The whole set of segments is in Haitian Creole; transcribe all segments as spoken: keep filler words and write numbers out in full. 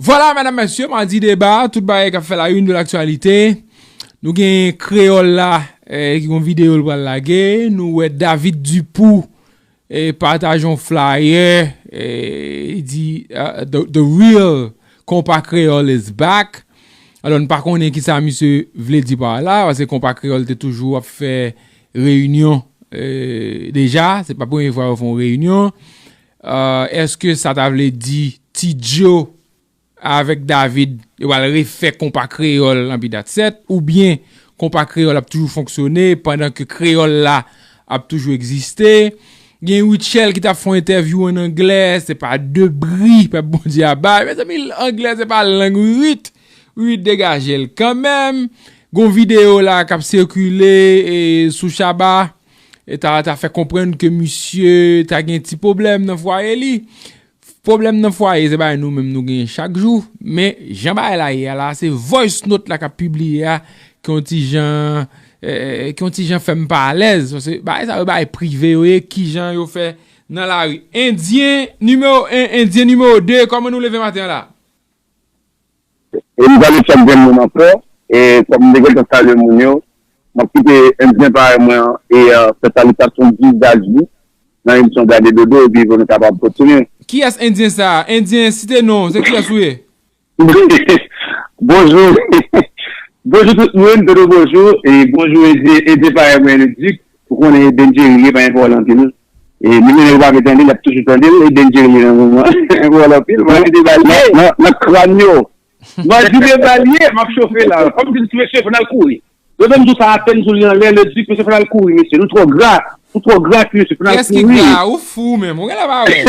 Vwala, medam, mesye, madi deba, tout bagay k ap fè la une de laktyalite. Nou gen Kreyòl la, eh, ki gon videyo l pral lage. Nou wè David Dupou, eh, pataje yon flyer, eh, li di, uh, the, the real Konpa Kreyòl is back. Alò, n pa konnen ki sa misye vle di pa la, paske Konpa Kreyòl te toujou ap fè reyinyon, eh, deja, se pa premye fwa yo fè yon reyinyon. Eh, èske sa ta vle di Ti Joe avèk David, yo pral refè Konpa Kreyòl anpi dat sèt, oubyen Konpa Kreyòl ap toujou fonksyone pandan ke Kreyòl la ap toujou egziste? Gen Rutshelle ki t ap fè yon entèvyou an anglè, se pa de bri pèp Bondye a bay. Mezanmi, anglè se pa lang Wirit. Wirit degaje l kanmenm. Gon videyo la k ap sikile, e, sou Shabba, e ta, ta fè konprann ke misye ta gen ti pwoblèm nan fwaye li. Pwoblèm nan fwaye, se bagay nou menm nou genyen chak jou, men jan bagay la ye a la, se voice note la k ap pibliye a, ki yon ti jan, eh, ki yon ti jan fè m pa alèz, paske bagay sa yo bagay prive yo ye, kijan yo fè nan lari. Endyen nimewo en, Endyen nimewo de, kòman nou leve maten an la? E m salye chak grenn moun ankò. E kòm m te gentan salye moun yo, m ap kite Endyen parèy mwen an e, euh, fè salitasyon vizaj li nan emisyon Gade Dodo, epi pou nou kapab kontinye. Kiyès Endyen sa a? Endyen, site non, se kiyès ou ye? Bonjou. Bonjou tout moun, Dodo bonjou, e bonjou Endyen, Endyen parèy mwen, Luduc. Ou konnen Eden Jerry li pa gen pawòl anpil. E menm lè yo pa vle tande l, y ap toujou tande l, Eden Jerry li nan moman. Gen pawòl anpil, mwen di ba l ye. Nan, nan, nan kràn yo. Mwen di ba l ye, m ap chofe la. Kòm di mesye, fò n al kouri. Yo menm di w sa apèn sou li anlè, Luduc, mesye, fò n al kouri, mesye. Nou twò gra. Nou twò gra, mesye, fò n al kouri. Kiyès ki gra? Ou fou menm. Ou genlè pa wè.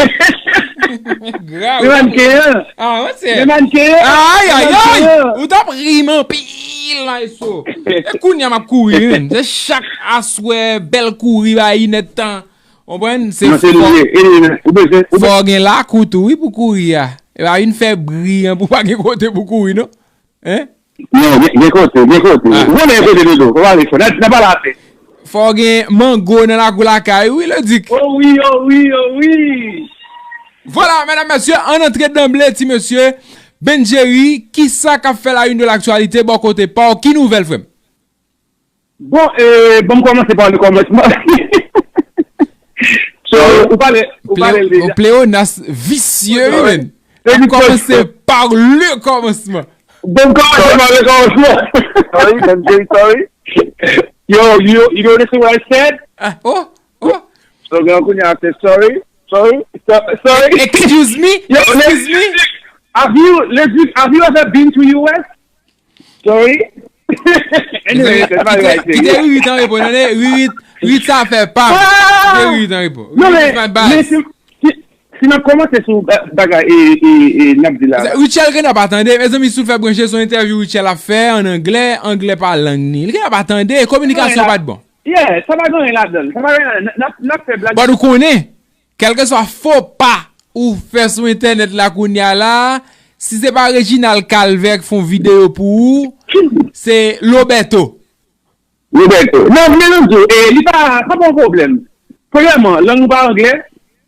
Gra, wi. Men mannken an. Ah, monchè. Men mannken an. Ay, ay, ay. Ou t ap ri m anpil la, eso. E kounye a m ap kouri, wi. Se chak aswè, bèl kouri, ba inèdtan. Konprann? Se fò. Ou bezwen, ou bezwen. Fò w gen lakou tou, wi, pou kouri a. E pa vin fè bri an, pou pa gen kote pou kouri, non. Hein? Non, gen, gen kote, gen kote. Ah. Ou konnen gen kote, Dodo. Fò pale fò. N a, n a pale atè. Fò gen mango nan lakou lakay, wi, Luduc. Oh wi, oh wi, oh wi. Vwala, medam, mesye, ann antre danble, ti mesye. Ben Jerry, kisa k ap fè la une de laktyalite bò kote pa w? Ki nouvèl, frè m? Bon, e, bon, m kòmanse pa le kòmansman. So, ou pale, ou pale deja. Yon pleonas visye, wi, men. Ap kòmanse pa le kòmansman. Bon, m kòmanse pa le kòmansman. Sorry, Ben Jerry, sorry. Yo, you, you notice what I said? Ah, oh, oh. So, gen kounye a se sorry, sorry, so-, sorry. Excuse me, excuse me. Have you, Luduc, have you ever been to U S? Sorry. Anyway, that's my right thing. Kite Ririt an repo, tande? Ririt, Ririt sa fè pa. Kite Ririt an repo. Non, men, men si, si, si n ap kòmanse sou ba-, bagay, e, e, e, n ap di la. Rutshelle genlè pa tande, mezanmi, si w fè branche, se yon entèvyou Rutshelle ap fè an anglè, anglè pa lang ni. Li genlè pa tande, kominikasyon pa t bon. Yeah, sa pa gen anyen ladan l. Sa pa gen anyen, n ap, n ap fè blag. But ou konnen, kèlkeswa fo pa ou fè sou entènèt la kounye a la, si se pa Reginald Calvert k fè yon videyo pou ou, se Loberto. Loberto. Non, men nou di w, e, li pa, pa gen pwoblèm. Premyèman, lang nou pa anglè,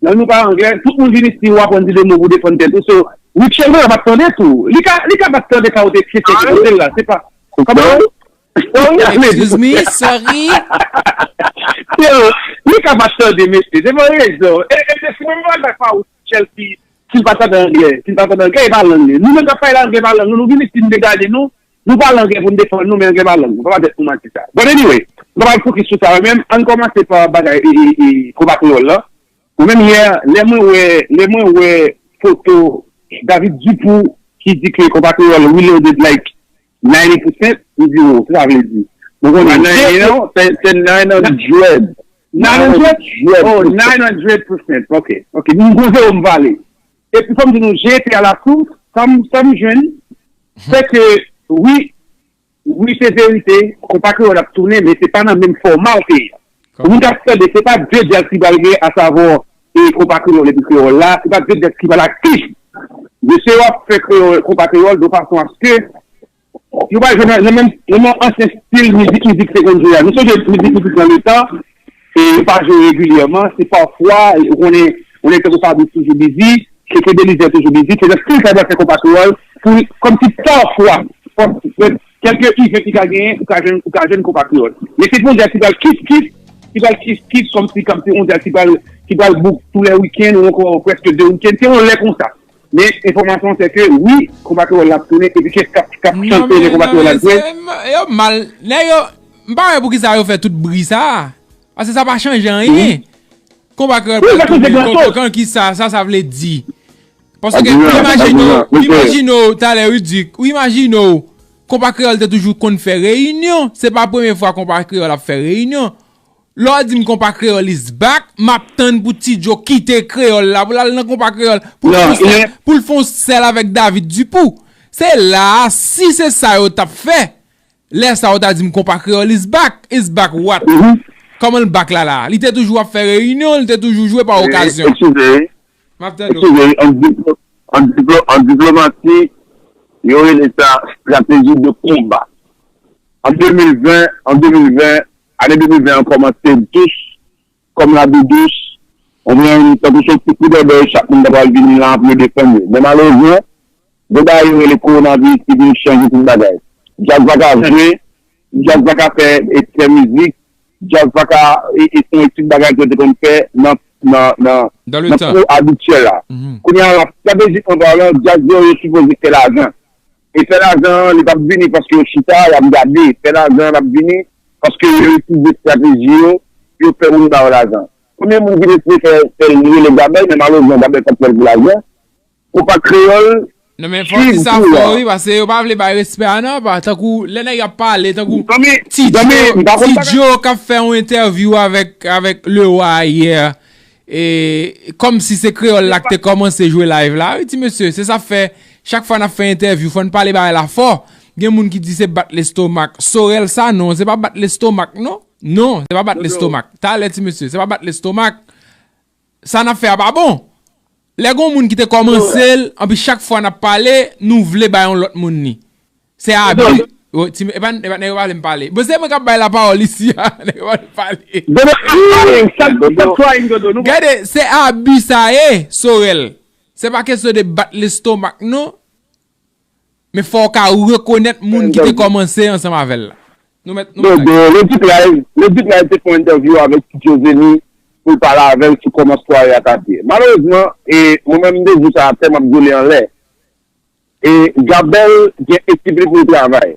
lang nou pa anglè, tout moun vin isi, w aprann di de mo pou defann tèt ou. So, Rutshelle pa t tande tou. Li ka, li ka pa t tande sa ou te kesyon poze l la, se pa. Kòman? Excuse me, sorry. Yo, li ka pa t tande, mesye. Se pa rezon. E, e, e, si mwen pa dakò avè w, Chelsea, si l pa tande anglè, si l pa tande anglè, e pa lang li. Nou menm k ap pale anglè pa lang nou, nou vin isit, nou degade nou, nou pale anglè pou n defann nou, men anglè pa lang nou. Pa ba tèt nou manti sa. But anyway, nou pa pral fokis sou sa, men ann kòmanse pa bagay, e, e, e, konpa kreyòl la. Mwen menm yè, lè mwen wè, lè mwen wè foto David Dupou ki di ke konpa kreyòl reloaded like ninety percent, m di, "Oh, sa sa vle di?" Mwen konnen se, se nine hundred. Nine hundred? Oh, nine hundred percent. Ok, ok. M gon zewo m vale. Epi fò m di nou, j'ai été à la source, sa m, sa m jwenn, se ke, wi, wi, se verite, konpa kreyòl ap tounen, men se pa nan menm fòma l te ye a. Pou moun k ap tande, se pa de dyaz ki pral gen, asavwa, e konpa kreyòl epi kreyòl la, se pa de dyaz ki pral aktif. Mesye yo ap fè kreyòl, konpa kreyòl, de fason aske yo pral jwe nan, nan menm, nan menm ansyen stil mizik, mizik se konn jwe a. Nou sonje mizik, mizik nan letan, e yo pa jwe regilyèman, se pafwa, ou konnen, ou konnen tankou Fabrice toujou bizi, Keke Belizaire toujou bizi, se nan stil sa yo pral fè konpa kreyòl, pou, kòmsi pafwa, kèlke event ki ka genyen, ou ka jwenn, ou ka jwenn konpa kreyòl. Men se pou yon djaz ki pral kif kif, ki pral kif kif, kòmsi, kòmsi yon djaz ki pral, ki pral bouk tou lè wikenn ou ankò prèske de wikenn. Se yon lè konsa. Men enfòmasyon se ke wi, konpa kreyòl la ap tounen, epi kèk k ap, k ap chante lè konpa kreyòl la ap jwe. Yo mal. Nèg yo, m pa wè poukisa yo fè tout bri sa. Paske sa pa chanje anyen. Konpa kreyòl pral tounen. Kon, kon ki sa, sa, sa vle di. Paske imajine w, imajine w, talè Rudy, ou imajine w, konpa kreyòl te toujou konn fè reyinyon. Se pa premye fwa konpa kreyòl ap fè reyinyon. Lè w di m konpa kreyòl is back, m ap tann pou Ti Djo kite kreyòl la, pou l al nan konpa kreyòl, pou l fon sèl, pou l fon sèl avèk David Dupou. Se la a, si se sa yo t ap fè, lè sa yo ta di m konpa kreyòl is back, is back what? Kòman l back la la? Li te toujou ap fè reyinyon, li te toujou jwe pa okazyon. M ap tande w. Eskize, an diplo-, an diplo-, an diplomasi, yo rele sa stratégie de combat. An de mil ven, an de mil ven, ane de mil ven an kòmanse dous, kòm labi dous, ou konprann, tankou se yon ti koudèbè, chak moun ta pral vini la pou yo defann yo. Men malerezman, gen bagay yo rele kowonaviris ki vin chanje tout bagay. Djaz pa ka jwe, djaz pa ka fè, e, fè mizik, djaz pa ka, e, e, fè yon ti bagay ke yo te konn fè nan, nan, nan, nan kou abityèl la. Kounye a la, estratejikman palan, djaz yo, yo sipoze fè lajan. E fè lajan an, li p ap vini paske yo chita, y ap gade. Fè lajan an ap vini paske yo itilize estrateji yo, yo fè moun ba yo lajan. Konbyen moun ki te fè, fè l rele Gabèl, men malerezman Gabèl pa t fè l pou lajan. Konpa kreyòl. Non, men fò di sa fò, wi, paske yo pa vle bay respè a, non, pa, tankou, lè nèg ap pale, tankou Ti Djo, Ti Djo k ap fè yon entèvyou avèk, avèk Lewa yè. E, kòmsi se kreyòl la ki te kòmanse jwe live la, wi, ti mesye. Se sa fè, chak fwa n ap fè entèvyou, fò n pale bagay la fò. Gen moun ki di se bat lestomak. Sorèl sa, non, se pa bat lestomak, non. Non, se pa bat lestomak. Talè, ti mesye, se pa bat lestomak. Sa n ap fè a pa bon. Lè gon moun ki te kòmanse l, anpi chak fwa n ap pale, nou vle bay yon lòt moun li. Se abi. Ti, e pa, e pa nèg yo pa vle m pale. Bon, se mwen k ap bay lapawòl isi a. Nèg yo pa vle m pale. Gade, se abi sa ye, Sorèl. Se pa kesyon de bat lestomak, non. Men fò w ka rekonèt moun ki te kòmanse ansanm avè l la. Nou mèt, nou mèt. Donk, Logic Live, Logic Live te fè yon entèvyou avèk Ti Djo Zeni pou l pale avè l sou kòman sware a t ap ye. Malerezman, e mwen menm m te di sa atè, m ap di w li anlè. E Gabèl gen ekip li pou l travay.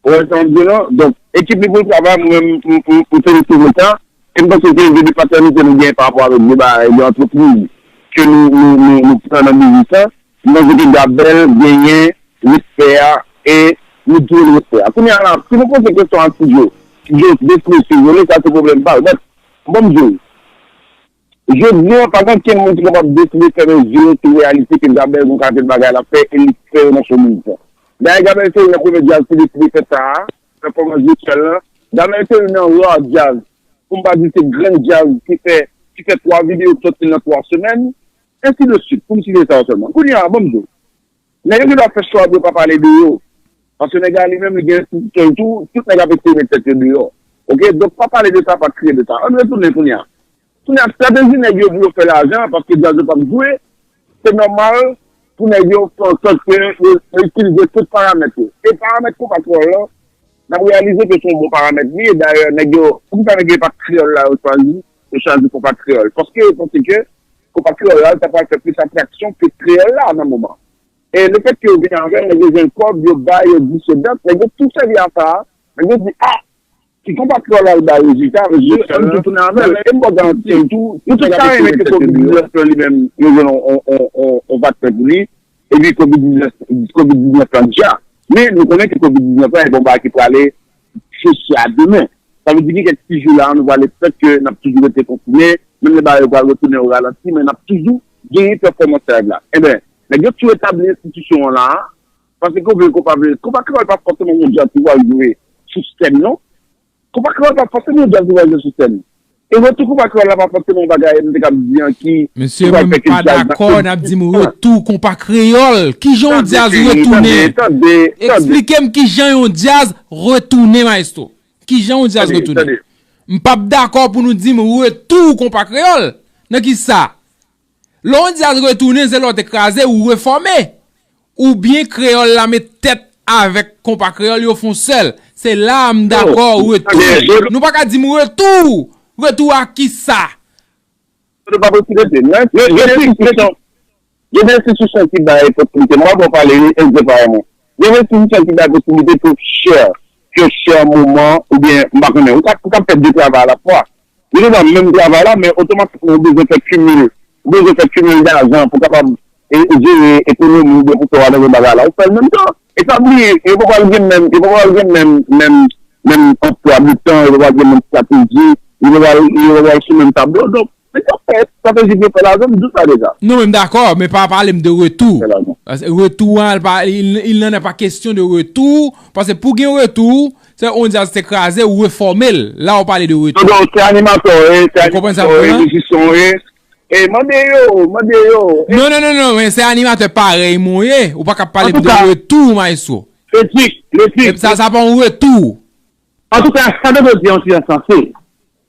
Ou wè sa m di w lan? Donk, ekip li pou l travay, mwen menm, m, m, m felisite l pou sa. E m panse ke gen de patènite nou gen pa rapò avèk de bagay, de antrepriz ke nou, nou, nou, nou pran nan mizik lan. M panse ke Gabèl genyen respè a e nou dwe l respè a. Kounye a la, si nou poze kesyon a Ti Djo, Ti Djo deside si l vole, sa se pwoblèm pa l. But, bon, m di w, jodi a, pa gen okenn moun ki kapab deside fèmen je l sou reyalite ke Gabèl gon kalite bagay l ap fè e li fè yo nan showbiz lan. Dayè, Gabèl se youn nan premye djaz ki deside fè sa a, pèfòmans vityèl lan. Gabèl se youn nan ra djaz, pou m pa di se grenn djaz ki fè, ki fè twa videyo k sòti nan twa semèn, ensi de swit, pou m site sa yo sèlman. Kounye a, ban m di w, nèg yo ki ta fè chwa pou yo pa pale de yo. Paske nèg la li menm, li gen enstitisyon l tou, tout nèg ap eseye met tèt yo deyò. Oke, donk pa pale de sa, pa kriye de sa. Ann retounen kounye a. Kounye a, estrateji nèg yo pou yo fè lajan, paske djaz yo p ap jwe, se nòmal pou nèg yo fè an sòt ke yo, yo itilize tout paramèt yo. E paramèt konpa kreyòl lan, n ap reyalize ke se yon bon paramèt li ye. Dayè, nèg yo, poukisa nèg yo e pa kreyòl la yo chwazi, yo chwazi konpa kreyòl? Paske yo panse ke konpa kreyòl la, li ta pral fè plis atraksyon ke kreyòl la nan moman. E lefètke yo vin avè l, nèg yo jwenn kòb, yo bay, yo di se dat, nèg yo tou sèvi a sa a, nèg yo di, a, si konpa kreyòl la al bay rezilta, yo ann tou tounen avè l. E m ba w garanti, nou tout ta renmen ke kovid diznèf lan li menm, yo jwenn on, on, on, on, on vaksen pou li, epi kovid diznèf, kovid diznèf lan dja. Men nou konnen ke kovid diznèf lan e pa yon bagay ki prale jodi a demen. Sa vle di gen kèk ti jou la, nou prale fèt ke n ap toujou rete konfine, menm lè bagay yo pral retounen o ralanti, men n ap toujou genyen pèfòmans live la. Enben, nèg yo tou etabli enstitisyon an la a, paske ke w vle l, ke w pa vle l, konpa kreyòl pa fòseman yon djaz ki pral jwe sou sèn, non. Konpa kreyòl pa fòseman yon djaz ki pral jwe sou sèn. E retou konpa kreyòl la pa fòseman yon bagay m te kab di an ki, ki pral fè ke djaz la egziste. Mesye, mwen m pa dakò n ap di m retou konpa kreyòl. Kijan yon djaz retounen? Eksplike m kijan yon djaz retounen, maestro. Kijan yon djaz retounen? M p ap dakò pou nou di m retou konpa kreyòl. Nan kisa? Lè yon djaz retounen, se lè w te kraze ou refòme. oubyen kreyòl la met tèt avèk konpa kreyòl, yo fè yon sèl. Se la a m dakò, retou. Nou pa ka di m retou. Retou a kisa? Yo pa posibite. Gen de enstitisyon, gen de enstitisyon ki bay posiblite. Mwen, bon, pale egzanp a mwen. Gen de enstitisyon ki bay posiblite pou share, pou share moman, oubyen, m pa konnen, ou ka, ou ka fè de travay alafwa. Yo te nan menm travay la, men otomatikman ou bezwen fè kimil. Ou bezwen fè kimil dajan pou kapab e, jere ekonomi oubyen pou fè whatever bagay la. Ou fè l menm tan. E pa bliye, yo pa pral gen menm, yo pa pral gen menm, menm, menm anplwa de tan, yo pa pral gen menm estrateji, yo pa pral, yo pa pral sou menm tablo. Donk, men yo fè estrateji pou yo fè lajan, m di w sa deja. Non, men m dakò, men pa pale m de retou. Retou an, il, il n'en est pas question de retour, paske pou gen retou, se yon djaz te kraze, ou refòme l. La ou pale de retou. Non, non, se animatè w ye, se animatè w ye, mizisyen w ye. E mande yo, mande yo. Non, non, non, non, men se animatè parèy mwen w ye. Ou pa ka pale m de retou, maestro. Letik, letik. Sa, sa pa yon retou. Antouka, sa Dodo di an ti an sanse.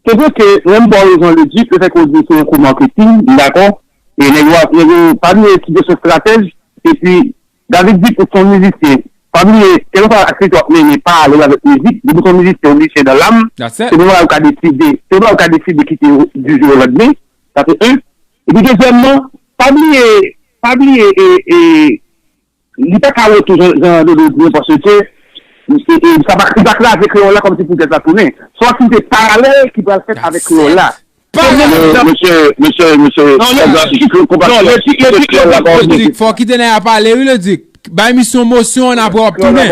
Se vre ke lè m ba w rezon Ledik, lefètke w di se yon kou maketing, m dakò. E nèg yo, nèg yo pa bliye ki se yon estratèj, epi David di pou se yon mizisyen. Pa bliye, kèlkeswa aktivite w ap mennen paralèl avèk mizik, depi w se yon mizisyen, w mizisyen nan lam, se moman la ou ka deside, se moman la ou ka deside kite di jou o landmen, sa se en. Epi dezyèmman, pa bliye, pa bliye e, e, li pa ka retou jan, jan Dodo di an, paske e, e, sa pa, li pa kraze kreyòl la kòmsi poutèt sa tounen. Se yon aktivite paralèl ki pral fèt avèk kreyòl la. Mesye, mesye, mesye, non, non, non, Ledik, Ledik, Ledik, Fò w kite nèg la pale, wi, Ledik. Bay misyon mosyon an, apre w ap tounen.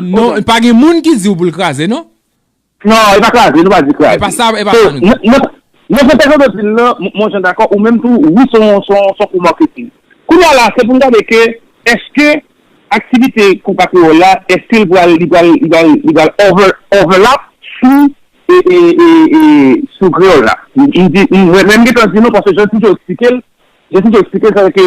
Non, pa gen moun ki di w pou l kraze, non? Non, e pa kraze, nou pa di kraze. E pa sa, e pa sa nou di. Nan, nan, nan kontèks Dodo di l lan, m, mwen jan dakò, ou menm tou, wi, se yon, se yon, se yon kou maketing. Kounye a la, se pou n gade ke, èske aktivite konpa kreyòl la, èske l pral, li pral, li pral, li pral over, overlap sou, e, e, e, e, sou kreyòl la? M, m di, m, mwen, mwen, m gentan di non, paske jan Ti Djo eksplike l, jan Ti Djo eksplike l, sa vle ke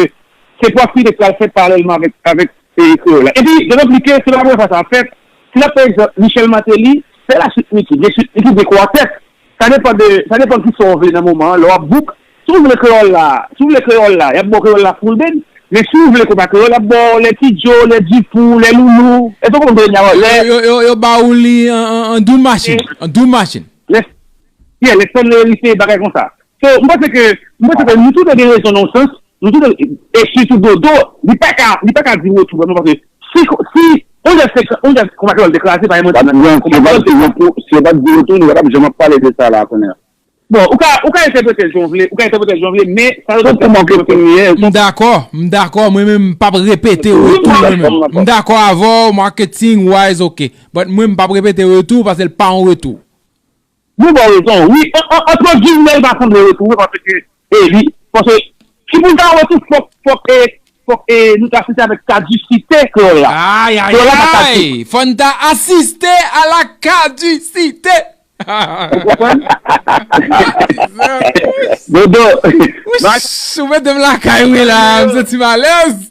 se pou aktivite k pral fèt paralèlman avèk, avèk, e, kreyòl la. Epi, dotan pli ke se pa premye fwa sa ap fèt, si n ap pran egzanp, Michel Martelly fè la Sweet Micky, gen Sweet Micky, gen Quartet. Sa depann de, sa depann kisa w vle nan moman an, lè w ap book. Si w vle kreyòl la, si w vle kreyòl la, y ap ba w kreyòl la full band. Men si w vle konpa kreyòl, y ap ba w lè Ti Djo, lè Difou, lè Loulou. Èske w konprann sa m vle di a? Lè yo, yo, yo, yo ba w li an, an, an drum machine. An drum machine. Lè, yeah, lè Stanley Heritier, bagay konsa. So, m panse ke, m panse ke nou tout gen rezon nan yon sans, nou tout, e sitou Dodo, li pa ka, li pa ka di retou vrèman, paske si, si, on jazz, on jazz konpa kreyòl te kraze, pa gen manti, konpa kreyòl te kraze. Si yo pa t di retou, nou pa t ap janm ap pale de sa la kounye a. Bon, ou ka, ou ka entèprete l jan w vle, ou ka entèprete l jan w vle, men sa yo t ap fè. M dakò, m dakò, mwen menm m p ap repete retou mwen menm. M dakò avè w, marketing wise, ok. But mwen m p ap repete retou, paske l pa yon retou. Nou ba w rezon, wi, an, an, entre guillemets, l pa sanble retou vre, paske, e, li, paske, si pou l ta retou, fòk, fòk, e, fòk, e, nou ta site avèk kadisite kreyòl la. Ayayay, fò n ta asiste a la kadisite. Ou konprann? Dodo. Ou mete m lakay mwen la, m santi m alèz.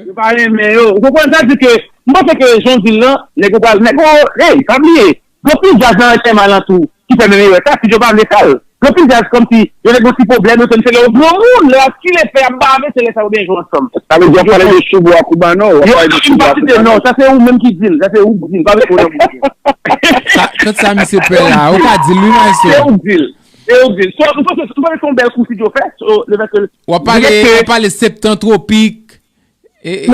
Yo pa renmen yo. Ou konprann sa di ke, m panse ke jan w di l lan, nèg yo pral, nèg yo, hey, pa bliye, gen anpil djaz nan antèman alantou ki fè menm erè sa, Ti Djo pa vle fè l. Gen anpil djaz kòmsi yo nèg gen ti pwoblèm, yo konn se lè yo granmoun, lè y ap kile fè, y ap bave, se lè sa yo byen jwe ansanm. Sa vle di w ap pale de Choubou a Koubano, w ap pale de Choubou a Koubano. Sa se ou menm ki di l, sa se ou ki di l, pa vin pran nan bouch mwen. Sa, kanta sa misye pè la, ou ka di l wi maestro. Se ou ki di l, se ou ki di l. So, m panse, m panse se yon bèl kou Ti Djo fè, so, lefètke. W ap pale, w ap pale Septan Tropik, e, e, e,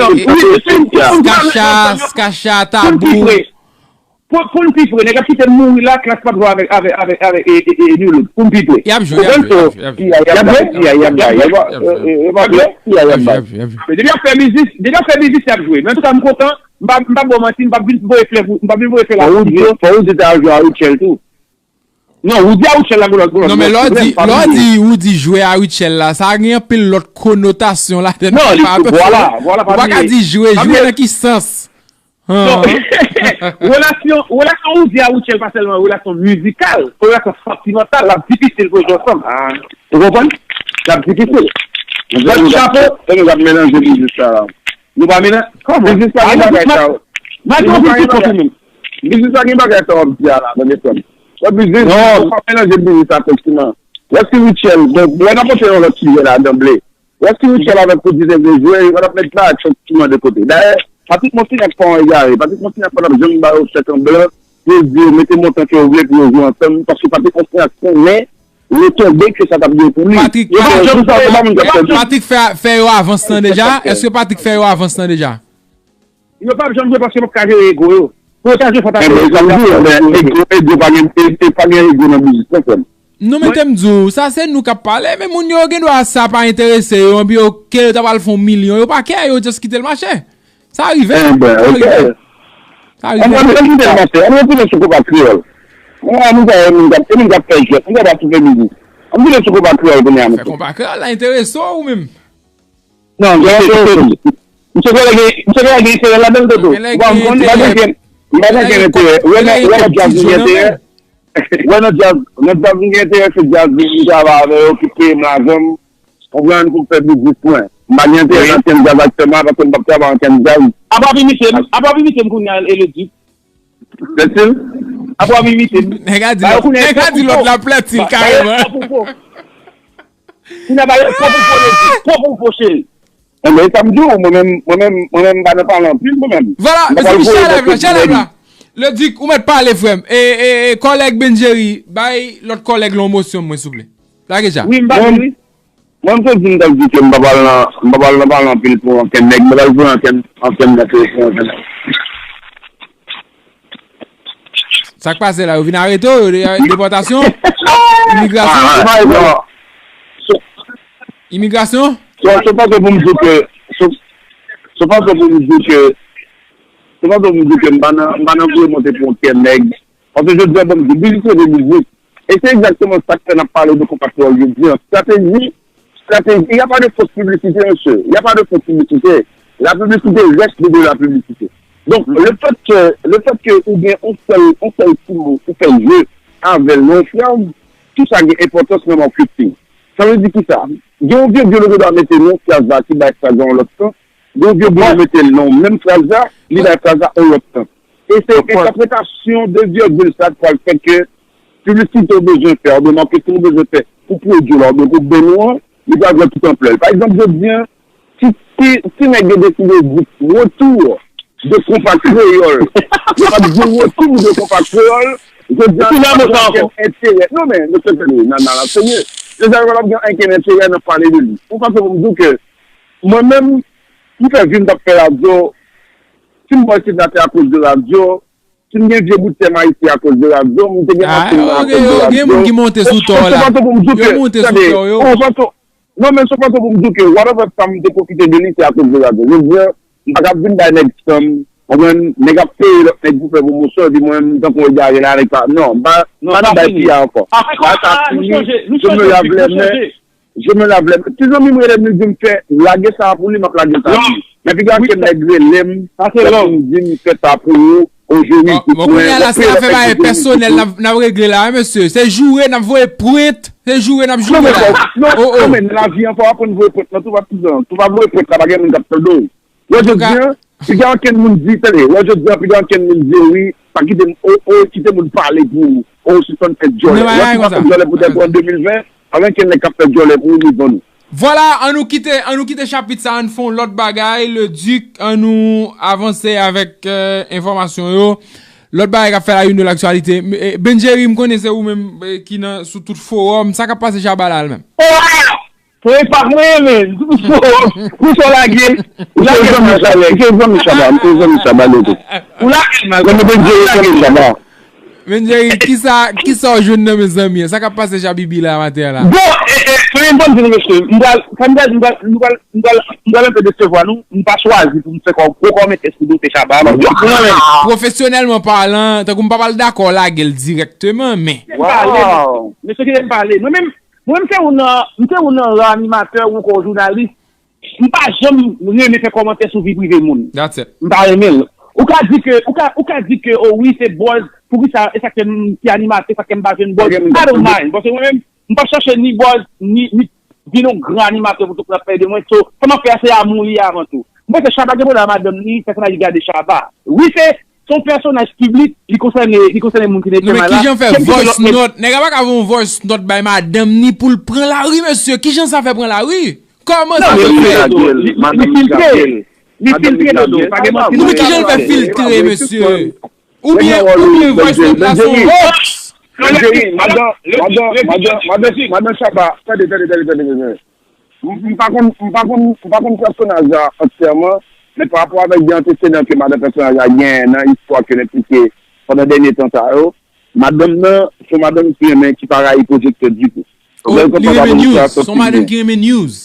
Skacha, Skacha, Tabou. Pou, pou n pi pre, nèg ap kite n mouri la, Klass p ap jwe avèk, avèk, avèk, avèk, e, e, e, New Look. Pou n pi pre. Y ap jwe, y ap jwe, y ap jwe. Y ap jwe, y ap jwe. Y ap jwe, y ap jwe. Men depi y ap fè mizik, depi y ap fè mizik, y ap jwe. Men antouka, m kontan, m pa, m p ap ba w manti, m p ap vin voye flè pou, m p ap vin voye flè la. Fò ou di, fò ou di ta al jwe a Rutshelle tou. Non, Roody a Rutshelle la, gwo lòt, gwo lòt. Non, men lè w di, lè w di Roody jwe a Rutshelle la, sa gen anpil lòt konotasyon ladann. Non, li, vwala, vwala, pa bliye. Ou pa ka di jwe, jwe nan ki sans? Non. Relasyon, relasyon Roody a Rutshelle pa sèlman relasyon mizikal, se relasyon santimantal, l ap difisil pou yo jwe ansanm. Ou konprann? L ap difisil. Lòt chapo. Sa nou ap melanje biznis sa la. Nou pa melanje. Kòman? Biznis pa gen bagay sa yo. Malgre w vin pi pwofil menm. Biznis pa gen bagay sa w ap di a la, tande frè m. Wè biznis, ou pa melanje biznis ak santiman. Wè si Rutshelle, bon, lè n ap antre nan lòt sijè la, danble. Lè si Michel avèk Koudi te vle jwe, yo pa t ap met Barack Saint-Simon de kote. Dayè, Patrick Monsignac pa yon egare. Patrick Monsignac pa t ap janm ba yo chèk an blan pou yo di yo mete montan ke yo vle pou yo jwe ansanm, paske Patrick Monsignac konnen retonbe ke sa t ap gen pou li. Patrick, Yo pa Patrick, janm fè, yo pa moun k ap fè Patrick fè, fè yo avans lan deja? Èske Patrick fè yo avans lan deja? Yo p ap janm jwe paske yo p ap ka jere ego yo. Pou yo ta jwe, fò ta Enben, jere sa m di w, enben, ego, ego pa gen, e, e pa gen ego nan biznis nan, frè m. Non, men te m di w, sa se nou k ap pale, men moun yo gen dwa sa pa enterese yo, anpi yo, ke yo ta pral fè yon milyon, yo pa kè, yo just kite l mache. Sa rive, Enben, sa ok. rive. Sa An rive. An nou kite l mache, an nou retounen sou konpa kreyòl. Mwen, nou pa wè moun k ap, e moun k ap fè jwèt, nou pa sou fè mizik. An nou retounen sou konpa kreyòl kounye a, Fè mesye. konpa kreyòl la enterese w ou menm? Non, gen yon seri. Misye genlè gen, misye genlè gen enterè ladan l, Toto. Genlè Bon, gen m pa enterè. gen, m pa Genlè gen gen enterè. Wè genlè nan, gen wè nan kèk djaz ti m jwe gen nan enterè. men. Wè nan djaz, nan djaz m gen enterè, se djaz m travay avè yo ki peye m lajan m. Konprann pou m fè biznis mwen. M pa gen enterè Wi. nan kenn djaz aktyèlman paske m p ap travay nan kenn djaz. Apa w ap imite m, apa w ap imite m kounye a, e Ledi? Cecil? Apa w ap imite m? Nèg la di Ba yo lòt, kounye a nèg la di lòt la plèti l Ba, ba yo kareman. pran pou fo. Kounye a ba yo pran pou fo, Ledi. Pran pou fo, cheri. Enben, e sa m di w, mwen menm, mwen menm, mwen menm, m pa nan pale anpil, mwen menm. Vwala, M pa mezanmi, pale pou share yo, live la, paske share live la. Ledi, ou mèt pale, frè m. E, e, e, kòlèg Benjeri, bay lòt kòlèg lan yon mosyon, mwen, souple. Lage sa. Wi, m pale, Mwen, wi. mwen, m te di, m t ap di ke m pa pral nan, m pa pral nan pale anpil pou ankenn nèg, m pa pral voye ankenn, ankenn nèg pou ankenn nèg. Sa k pase la? Yo vin arete w? Yo de-, depòtasyon? Imigrasyon? Ah, non. Imigrasyon? Se, se pa pou m di ke, se, se pa pou m di ke, se pa pou m di ke m pa nan, m pa nan voye monte pou okenn nèg. Paske jodi a, ban m di, biznis se de biznis. E se egzakteman sa k fè n ap pale de konpa kreyòl jodi a. Strateji, strateji, il y a pas de fausse publicité, monsieur. Il y a pas de fausse publicité. La publicité reste de la publicité. Donk, le fait que, le fait que ou gen yon sèl, yon sèl ti mo ou fè jeu avè l nan yon fraz, tout sa gen enpòtans nan marketing. Sa vle di kisa? Gen yon vye vye logo dwa mete nan yon fraz la ki bay fraz la yon lòt sans. Gen yon vye vye mete l nan yon menm fraz la, li bay fraz la yon lòt sans. E se entèpretasyon de vègil sa k pral fè ke piblisite w bezwen fè, oubyen maketing ou bezwen fè pou pwodui w la, oubyen pou benn ou an, li pral pran tout anplè l. Pa egzanp, jodi a, si, si, si nèg yo deside di retour de konpa kreyòl, yo p ap di retour de konpa kreyòl, jodi a, nou pa gen okenn enterè. Non, men, mesye, tande, Nana, la, serye. Jodi a, yo p ap gen okenn enterè nan pale de li. Yon fason pou m di w ke mwen menm, m fè vi m t ap fè radyo, si m pral Senateur akoz de radyo, si m gen vye bout tè m ayiti akoz de radyo, m te gen Ah, anpil nan ok, akoz de ok, radyo. Gen moun ki monte sou tò la. Yo monte sou tò yo. Yon fason, non, men se yon fason pou m di w ke whatever sa m te pwofite de li, se akoz de radyo. Jodi a, m pa ka vin bay nèg san m, konprann, nèg ap peye lòt nèg pou fè pwomosyon, epi mwen, m tankou yon egare la, nèg pa, non, m pa, m pa nan bay piya ankò. Bagay sa fini, je me lave les mains. Je me lave les mains. Ti zanmi m rele m, li di m fè, lage sa a pou li, m ap lage sa a pou li. Men piga ke nèg rele m, l ap vin di m fè sa pou ou, o Joni, bon, bon, kounye a la, se afè bagay pèsonèl n ap, n ap regle la, wi, mesye. Se joure n ap voye pwent, se joure n ap joure la. Non, men, non, men, lavi an, fò w aprann voye pwent nan tou, patizan. Si w pa voye pwent la, pa gen moun k ap tande w. Wè jodi a, piga ankenn moun di, tande, wè jodi a, piga ankenn moun di, wi, pa kite m, o, o, kite moun pale pou ou, o, sispann fè djòlè. Wè, sispann fè djòlè poutèt ou an de mil ven, pa gen ankenn nèg k ap fè djòlè pou ou, ni vann ou. Vwala, an nou kite, an nou kite chapit sa, an n fè yon lòt bagay, le Duc, an nou avanse avèk, euh, enfòmasyon yo. Lòt bagay k ap fè la une de l'actualité. M-, eh, Benjeri, m konnen se ou menm, eh, ki nan, sou tout fowòm. Sa k ap pase Shabba la, menm? Frè, pa mwen, men. Pou sa w lage. Ou lage m nan chalè. Ou se zanmi Shabba, m se zanmi Shabba, Loto. Ou lage m nan chalè. Mwen, mwen te di ou zanmi Shabba. Men Jerry, kisa, kisa w jwenn nan mezanmi an? Sa k ap pase Shabibi la maten an la? Bon, e, e, premye m konn di nou, mesye, m pral, sa m pral, m pral, m pral, m pral, m pral enpe desevwa nou, m pa chwazi pou m fè kò, gwo kòmantè sou dosye Shabba. Non, men, pwofesyonèlman palan, tankou m pa pral dakò lage l dirèkteman, men. Mesye, kite m pale, mesye, kite m pale. Mwen menm, Mwen, m se youn nan, m se youn nan ra animatè ou ankò jounalis. M pa janm renmen fè kòmantè sou vi prive moun. That's it. M pa renmen l. Ou ka di ke, ou ka, ou ka di ke, o wi, se buzz. Poukisa, e sa k fè m ki animatè, sa k fè m pa jwenn buzz. I don't mind. Paske mwen menm, m p ap chache ni buzz, ni, ni vin yon gran animatè pou tout moun ap pale de mwen. So, sa m ap fè a, se amou li avan tou. M panse Shabba gen pwoblèm ak madanm li, pèsonaj li gade Shabba. Wi, se Se yon pèsonaj piblik, li konsène, li konsène moun ki nan etèn la. Non, men kijan fè voice note? Nèg la pa ka voye yon voice note bay madanm ni pou l pran lari, mesye. Kijan sa fè pran lari? Kòman sa se fè? Li filtre. Li filtre, Dodo. Pa gen manti. Non, men kijan l fè filtre, mesye? Oubyen, oubyen voice note la se yon hoax? Madan, madan, madan, madan, madan Shabba, tande, tande, tande, tande, tande. M m pa konn, m pa konn, m pa konn pèsonaj la antyèman, men parapò avèk de antesedan ke madan pèsonaj la genyen nan istwa ke l enplike pandan dènye tan sa yo, madanm nan, se yon madanm ki renmen, ki pa rayi pwojektè ditou. Oh, li renmen news. Se yon madanm ki renmen news.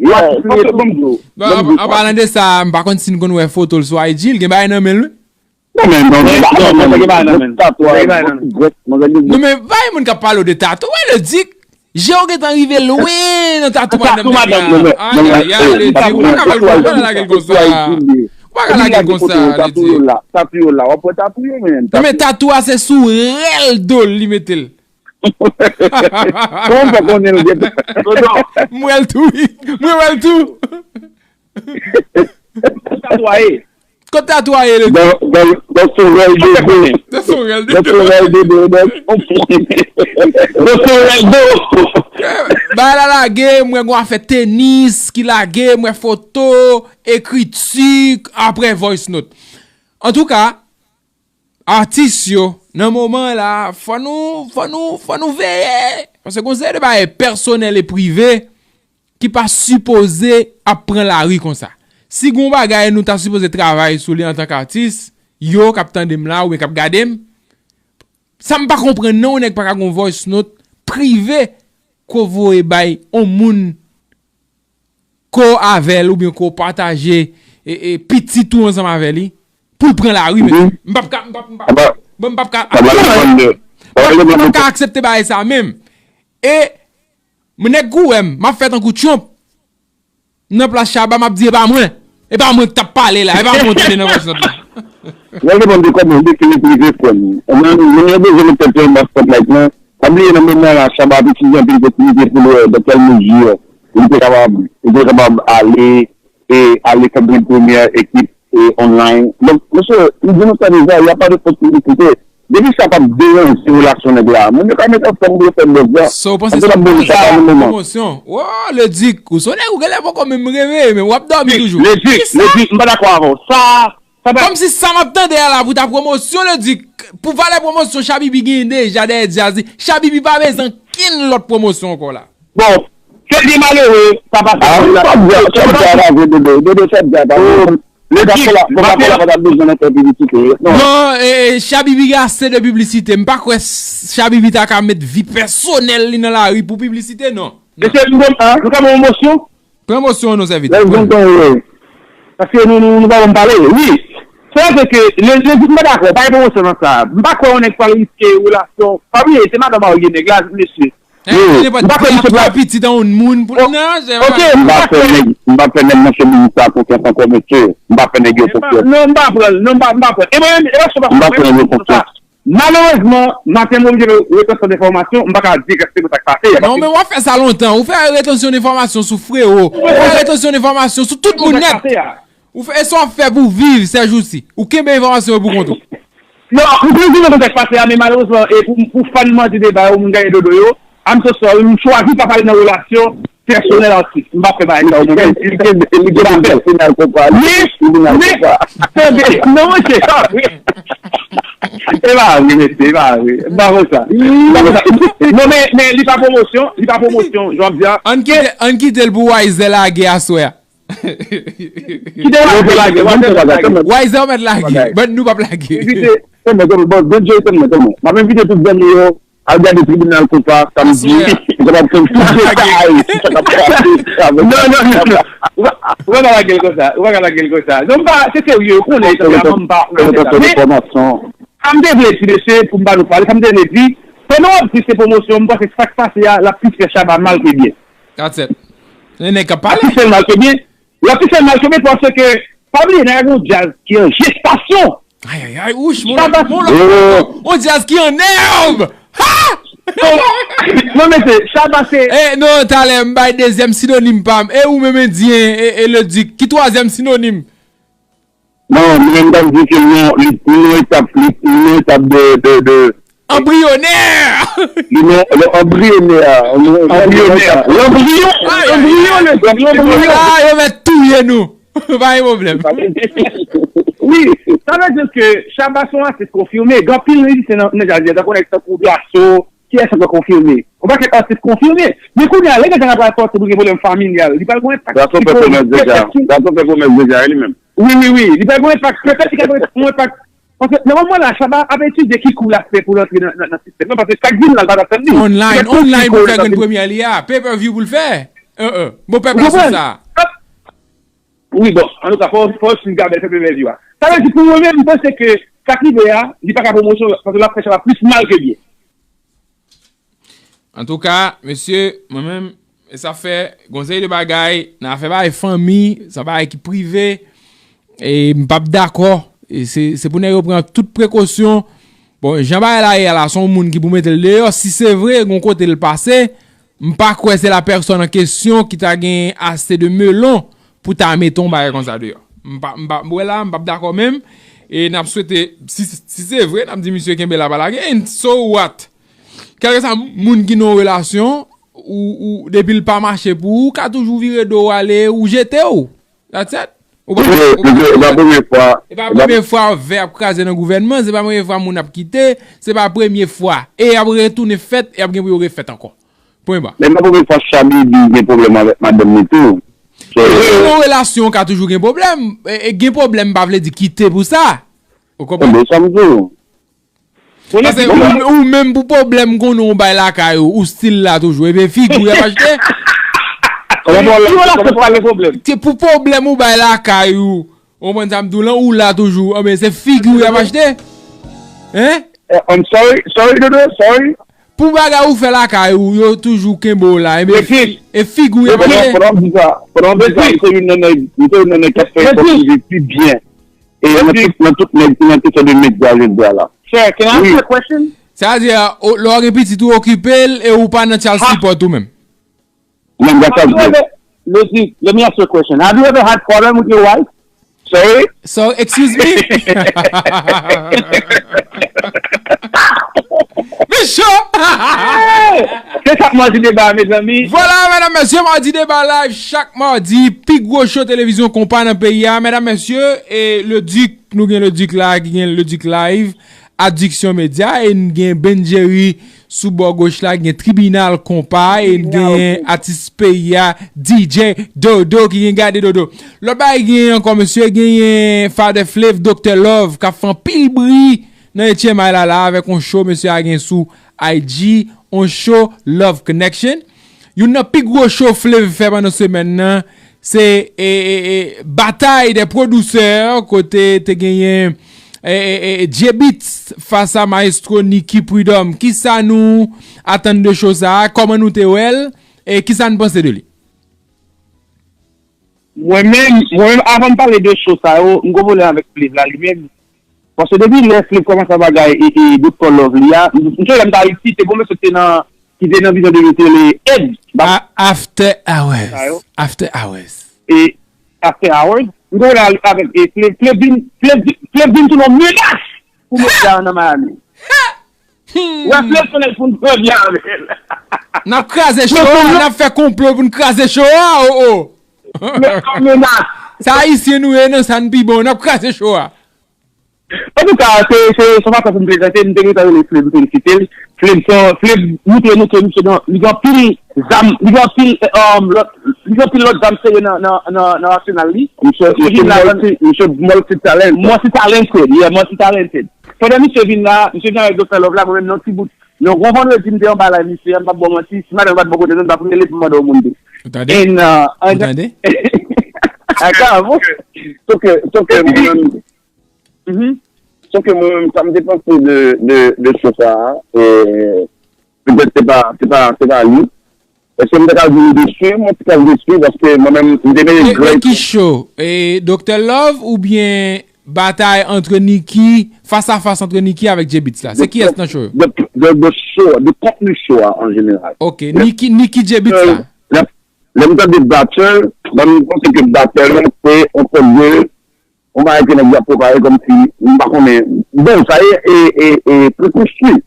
An palan de sa, m pa konn si n konn wè foto l sou I G, l gen bagay nan men l, wi. Non, men, non, men, non, men, men, tatouaj, non, men, pa gen moun k ap pale w de tatouaj, Ledik. Je w gentan rive lwen nan tatouaj nan nèg la. Ayayay, Ledik, ou pa ka fè l konsa, lage l konsa. Ou pa ka lage l konsa, Ledik. Non, men, tatouaj se sou rèl do l li mete l. Kòman w fè konnen l gen? M wè l tou, wi. M wè l tou. Tatouaye. Kot tatouaye, Ledik? Dans, dans, dans son rèl de dos. Dans son rèl de dos. Dans son rèl de dos, dans son, dans son rèl de dos. Bagay la lage, m wè gon afè tenis ki lage, m wè foto, ekriti, apre voice note. Antouka, atis yo, nan moman la, fò nou, fò nou, fò nou veye. Paske gon seri de bagay pèsonèl e prive ki pa sipoze ap pran lari konsa. Si gon bagay nou ta sipoze travay sou li antank atis, yo k ap tande m la oubyen k ap gade m, sa m pa konprann non, yon nèg pa ka gon voice note prive ke w voye bay yon moun ke w avè l oubyen ke w pataje, e, e, pitit ou ansanm avè li, pou l pran lari, mesye. M p ap ka, m p ap, m p ap, bon, m p ap ka, m p ap ka aksepte bagay sa menm. E, nèg kou wè m, m ap fè tankou Trump. Nan plas Shabba, m ap di, e pa mwen. E pa mwen ki t ap pale la, e pa mwen w tande nan voice note la. Mwen demann de kòman w defini prive, frè m. Mwen, mwen bezwen met tèt yo anba spotlight lan. Pa bliye nan moman la, Shabba ap itilize anpil posiblite pou l wè dans quelle mesure li te kapab, li te kapab ale, e ale kont grenn premyè ekip, e online. Donk, mesye, m di nou sa deja, y a pas de possibilité. Depi sa p ap deranje relasyon nèg la, moun yo ka met ansanm pou yo fè buzz la. So w panse se yon buzz, pwomosyon? Wow, Ledik, ou se yon nèg ou genlè poko menm reveye, men w ap dòmi toujou. Ledik, Ledik, m pa dakò avè w. Sa, sa pa. Kòmsi sa m ap tande a la pou ta pwomosyon, Ledik. Pou valè pwomosyon Shabibi genyen deja dèyè djaz li, Shabibi pa bezwen ankenn lòt pwomosyon ankò la. Bon, se byen malere, sa pase. Ah, sa byen, sa byen, sa byen, Dodo, Dodo, sa byen, sa byen. Ledik, Kokorat pa ta bezwen nan fè piblisite. Non, e, e, Shabibi gen ase de piblisite. M pa kwè s- Shabibi ta ka met vi pèsonèl li nan lari pou piblisite, non. Mesye, nou, nou ka ban yon mosyon? Pran mosyon, non, sèvitè. Lè zon tan yo. Paske nou, nou, nou pa ban m pale. Wi. Sa vle ke, le, le, m pa dakò, pa gen pwomosyon nan sa. M pa kwè yon nèg pral riske relasyon. Pa bliye, se madanm a ou ye nèg la, mesye. Eh, nenpòt ki ap fè pitit an yon moun pou l nan, se pa. Ok, m pa fè nèg, m pa fè nèg nan chemiz sa konfyans ankò, mesye. M pa fè nèg yo konfyans. Non, m pa pran l, non, m pa, m pa pran l. E mwen menm, e pa se pa m pa pran nèg yo konfyans. Malerezman, maten m oblije retan sèt enfòmasyon, m pa ka di egzakteman sa k pase a. Non, men w ap fè sa lontan. Ou fè retansyon enfòmasyon sou Frewo. Ou fè retansyon enfòmasyon sou tout moun nèt. Ou fè, e sa w ap fè pou viv sèjousi. Ou kenbe enfòmasyon yo pou kont ou. Non, m konn di nou sa k pase a, men malerezman, e pou, pou fan manti deba yo, moun gaye dodo yo, I'm so sorry, m chwazi pa pale nan relasyon pèsonèl atis. M pa fè bagay sa yo, mwen menm. Li gen, li gen tribinal konpa, li gen tribinal konpa. Men, tande, non, mesye, pa vre. E pa vre, mesye, e pa vre. M pa konn sa. M pa konn sa. Non, men, men li pa pwomosyon, li pa pwomosyon, jan m di a. Ann kite, ann kite l pou Wayze lage aswè a. Kite Wayze lage, Wayze mèt lage. Wayze mèt lage, but nou p ap lage. Bon, bon, bon, Don Joe, tann mwen, tann mwen. M ap envite tout zanmi yo al gade tribinal konpa samdi. Yo kapab konn tout detay sou sa k ap pase avèk. Non, non, non, non. Ou pa, ou pa ka lage l konsa, ou pa ka lage l konsa. Non, m pa, se serye, ou konnen, m pa, m pa. Men, sa m te vle di, mesye, pou m pa nou pale, sa m te vle di, pandan w ap di se pwomosyon, m panse sa k pase a, l ap plis fè Shabba mal ke byen. That's it. Se nèg k ap pale. L ap plis fè l mal ke byen. L ap plis fè l mal ke byen paske, pa bliye, nèg la gen yon djaz ki an jestasyon. Ay, ay, ay, wouch, mon, mon, on djaz ki an nèv! Ha! Non, mesye, Shabba se. Eh, non, talè, m bay dezyèm sinonim pa m. E ou menm, Endyen, e, e Ledik, ki twazyèm sinonim? Non, mwen, m t ap di ke non, li, li nan etap, li, li nan etap de, de, de, Anbriyonè! Li non, non, anbriyonè. Anbriyonè. Lanbriyon. Anbriyon, lanbriyon. Ah, yo mèt touye nou. Pa gen pwoblèm. Wi, sa vle di ke Shabba se yon atis konfime. Gen anpil mizisyen nan nan jazz la, tankou nèg tankou Daso, kiyès ankò konfime? Yon pakèt atis konfime. Men kounye a, lè nèg la pral sòti pou gen pwoblèm familyal, li pral gen yon enpak. Daso fè pwomès deja. Daso fè pwomès deja, li menm. Wi, wi, wi. Li pral gen yon enpak. Petèt li ka gen yon enpak. Paske nòmalman la, Shabba ap etidye ki kou l ap fè pou l antre nan, nan, nan sistèm nan, paske chak vin la, l pa t ap fè l li. Online, online pou l fè grenn premyè li a. Pay per view pou l fè. Euh, euh. Bon, pèp la sou sa. Wi, bon, antouka, fò, fò Steve Gabel fè pay per view a. Sa vle di pou mwen menm, m panse ke sa k rive a, li pa ka pwomosyon, paske l ap fè Shabba plis mal ke byen. Antouka, mesye, mwen menm, e sa fè, gon seri de bagay, nan afè bagay fanmi, sa bagay ki prive, e m p ap dakò. E se se pou nèg yo pran tout prekosyon. Bon, jan bagay la ye a la, se yon moun ki pou mete l deyò. Si se vre, gon kote l pase, m pa kwè se la pèsòn an kesyon ki ta gen ase de melon pou ta mete yon bagay konsa deyò. M pa, m pa, wè la, m p ap dakò menm. E n ap swete, si, si se vre, n ap di misye kenbe la pa lage. And so what? Kèlkeswa moun ki nan yon relasyon, ou, ou, depi l pa mache pou ou, ou ka toujou vire do w ale, ou jete w. That's it. Ou pa, ou pa, Se pa premye fwa. Se pa premye fwa vè ap kraze nan gouvènman, se pa premye fwa moun ap kite, se pa premye fwa. E y ap retounen fèt, e y ap gen pou yo refèt ankò. Pwen ba. Men pa premye fwa Shabby gen pwoblèm avèk madanm li tou. So, Nan yon relasyon ka toujou gen pwoblèm. E, e gen pwoblèm pa vle di kite pou sa. Ou konprann? Tande sa m di w. Paske ou, ou menm pou pwoblèm konnen ou bay lakay ou, ou still la toujou. Ebyen figi w y ap achte. Kòman pou relasyon pa gen pwoblèm? Se pou pwoblèm ou bay lakay ou. Ou konprann sa m di w lan, ou la toujou. Anben se figi w y ap achte. Hein? Eh, I'm sorry, sorry, Dodo, sorry. Pou bagay ou fè lakay ou, yo toujou kenbe w la. Ebyen Repeat. E figi w y ap achte. Pandan m di sa, pandan m di sa, m se youn nan nèg, m se youn nan nèg k ap fè efò pou m viv pi byen. E nan tout, nan tout nèg ki nan kesyon de medya jodi a la. Sir, can I ask you a question? Sa vle di, o, lè w gen pitit ou okipe l e ou pa nan child support ou menm. Menm gata Have you ever, Logic, let me ask you a question. Have you ever had problem with your wife? Sorry? So, excuse me? Micho! Se sa k Mardi Deba, mezanmi. Vwala, medam, mesye, Mardi Deba Live, chak madi, pi gwo show televizyon konpa nan peyi a. Medam, mesye, e Le Duc, nou gen Le Duc la, ki gen Le Duc Live, Addiction Media, e n gen Ben Jerry sou bò goch la, gen Tribinal Konpa, e n gen atis peyi a, D J Dodo, ki gen Gade Dodo. Lòt bagay gen ankò, mesye, genyen Father Flav, Doktè Love, k ap fè anpil bri nan etyèm ay la la, avèk yon show, mesye a gen sou I G, yon show Love Connection. Youn nan pi gwo show Flav fè pandan semèn nan, se e, e, e, batay de pwodisè, kote te genyen e, e, e, J-Beatz fas a Maestro Nicky Prud'homme. Kisa nou atann de show sa a? Kòman nou te wè l? E kisa n panse de li? Mwen menm, mwen menm, avan m pale de show sa yo, m gen pwoblèm avèk Flav la li menm. Paske depi lè Flav kòmanse bagay e, e Doktè Love li a, m, m sonje lè m t Ayiti, te gon mesye ki te nan, ki te nan vizyon de yo te rele Ed. A- After Hours. After Hours. E After Hours, m te wè avèk e Flav, Flav vin, Flav vin, Flav vin sou yon menas pou medya nan Miami. Wè Flav konnen pou n pran byen avè l. N ap kraze show a, n ap fè konplo pou n kraze show a, o o. Flav sou menas. Sa ayisyen nou ye, nan sa n pi bon, n ap kraze show a. Antouka, se se se yon fason pou m prezante, m te gentan rele Flav, m felisite l. Flav se Flav moutre nou ke misye gen li gen anpil zam, li gen anpil um, lòt, li gen anpil lòt zam sere nan nan nan nan asenal li. Misye misye multi, misye multi talent. Multi talented, yeah, multi talented. Pandan misye vin la, misye vin avèk Doktè Love la, mwen menm nan ti bout. Nan yon vandredi m te anba live misye, m p ap ba w manti, si madanm pa t bò kote nou, m t ap rele pou m mande yon moun tou. Ou tande? And, uh, Ou tande? Aka, bon. Sòke, sòke mwen menm, Mhm. sòke mwen menm, sa m te panse de, de, de show sa a, e, petèt se pa, se pa, se pa li. Èske m te ka di m desi? Mwen te ka desi paske mwen menm, m te mete E, e Greg. Ki show? E Doktè Love oubyen batay antre Nicky, fas a fas antre Nicky avèk J-Beatz la? Se kiyès nan show yo? De, de, de show, de kontni show a an jeneral. Ok, Nicky, Nicky J-Beatz la. Lè, lè m tande battle, mwen m panse ke battle se yon sòt de yon bagay ke nèg yo ap prepare kòmsi, m pa konnen. Bon, sa ye, e, e, e, prekonstwi.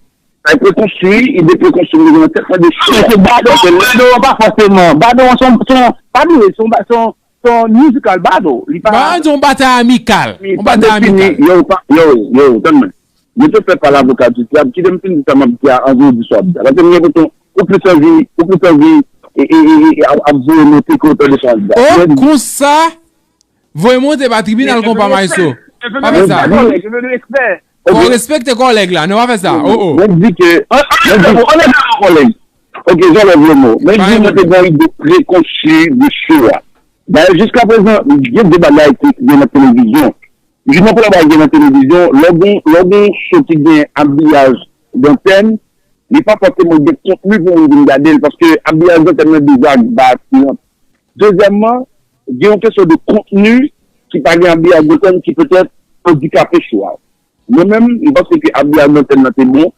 Sa e rekonstwi, ide rekonstwi, li gen yon tèt nan de chè. Men se battle, battle an pa fòseman. Battle an se yon, se yon, pa bliye, se yon, se yon, se yon musical battle. Li pa. Ba, se yon batay amikal. Yon batay amikal. Yo, pa, yo, yo, tann mwen. Mwen te fè pa lavoka di dyab, kite m fin di sa m ap di a, anvan w di sa w ap di a. Paske m gen pou ou plis anvi, ou plis anvi, e, e, e, e, ap, ap voye monte ke w tande sa w ap di a. Oh, konsa, voye monte pa tribinal konpa maestro. Pa fè sa. Fò w respekte kòlèg la, non, pa fè sa. Oh, oh. Mwen di ke, mwen di, anlè kòlèg. Ok, jan lè vre mo. Mwen di mwen te gen ide rekonstwi de show a. Dayè, jiska prezan, gen de bagay ki gen nan televizyon. Jis nan premye bagay gen nan televizyon, lè w gen, lè w gen show ki gen abiyaj dantèn, li pa fòseman gen kontni pou moun vin gade l, paske abiyaj dantèn nan deja ba atiran. Dezyèmman, gen yon kesyon de kontni ki pa gen abiyaj dantèn ki petèt andikape show a. Mwen menm, m panse ke abiyaj dantèn nan te bon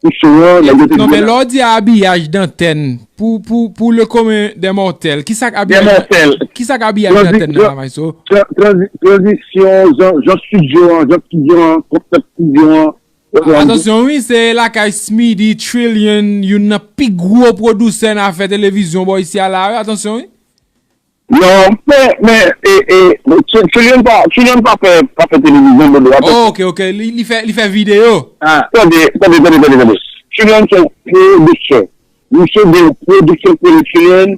pou show an, nèg yo te. Non, men lè w di abiyaj dantèn, pou, pou, pou le commun des mortels, ki sa k abiyaj, ki sa k abiyaj dantèn nan, la, maestro? Tra-, tranzi-, tranzisyon, jan, jan estidyo an, jan estidyo an, konsèp estidyo an. Atansyon, wi, se lakay Smitty, Trillion, youn nan pi gwo pwodisè nan afè televizyon bò isi a la, wi, atansyon, wi. Non, men, men, e, e, Trillion pa, Trillion pa fè, pa fè televizyon, Dodo, atansyon. Oh, ok, ok, li, li fè, li fè videyo. Ah, tande, tande, tande, tande, tande. Trillion se yon pwodiktè. Misye gen yon pwodiksyon ki rele Trillion.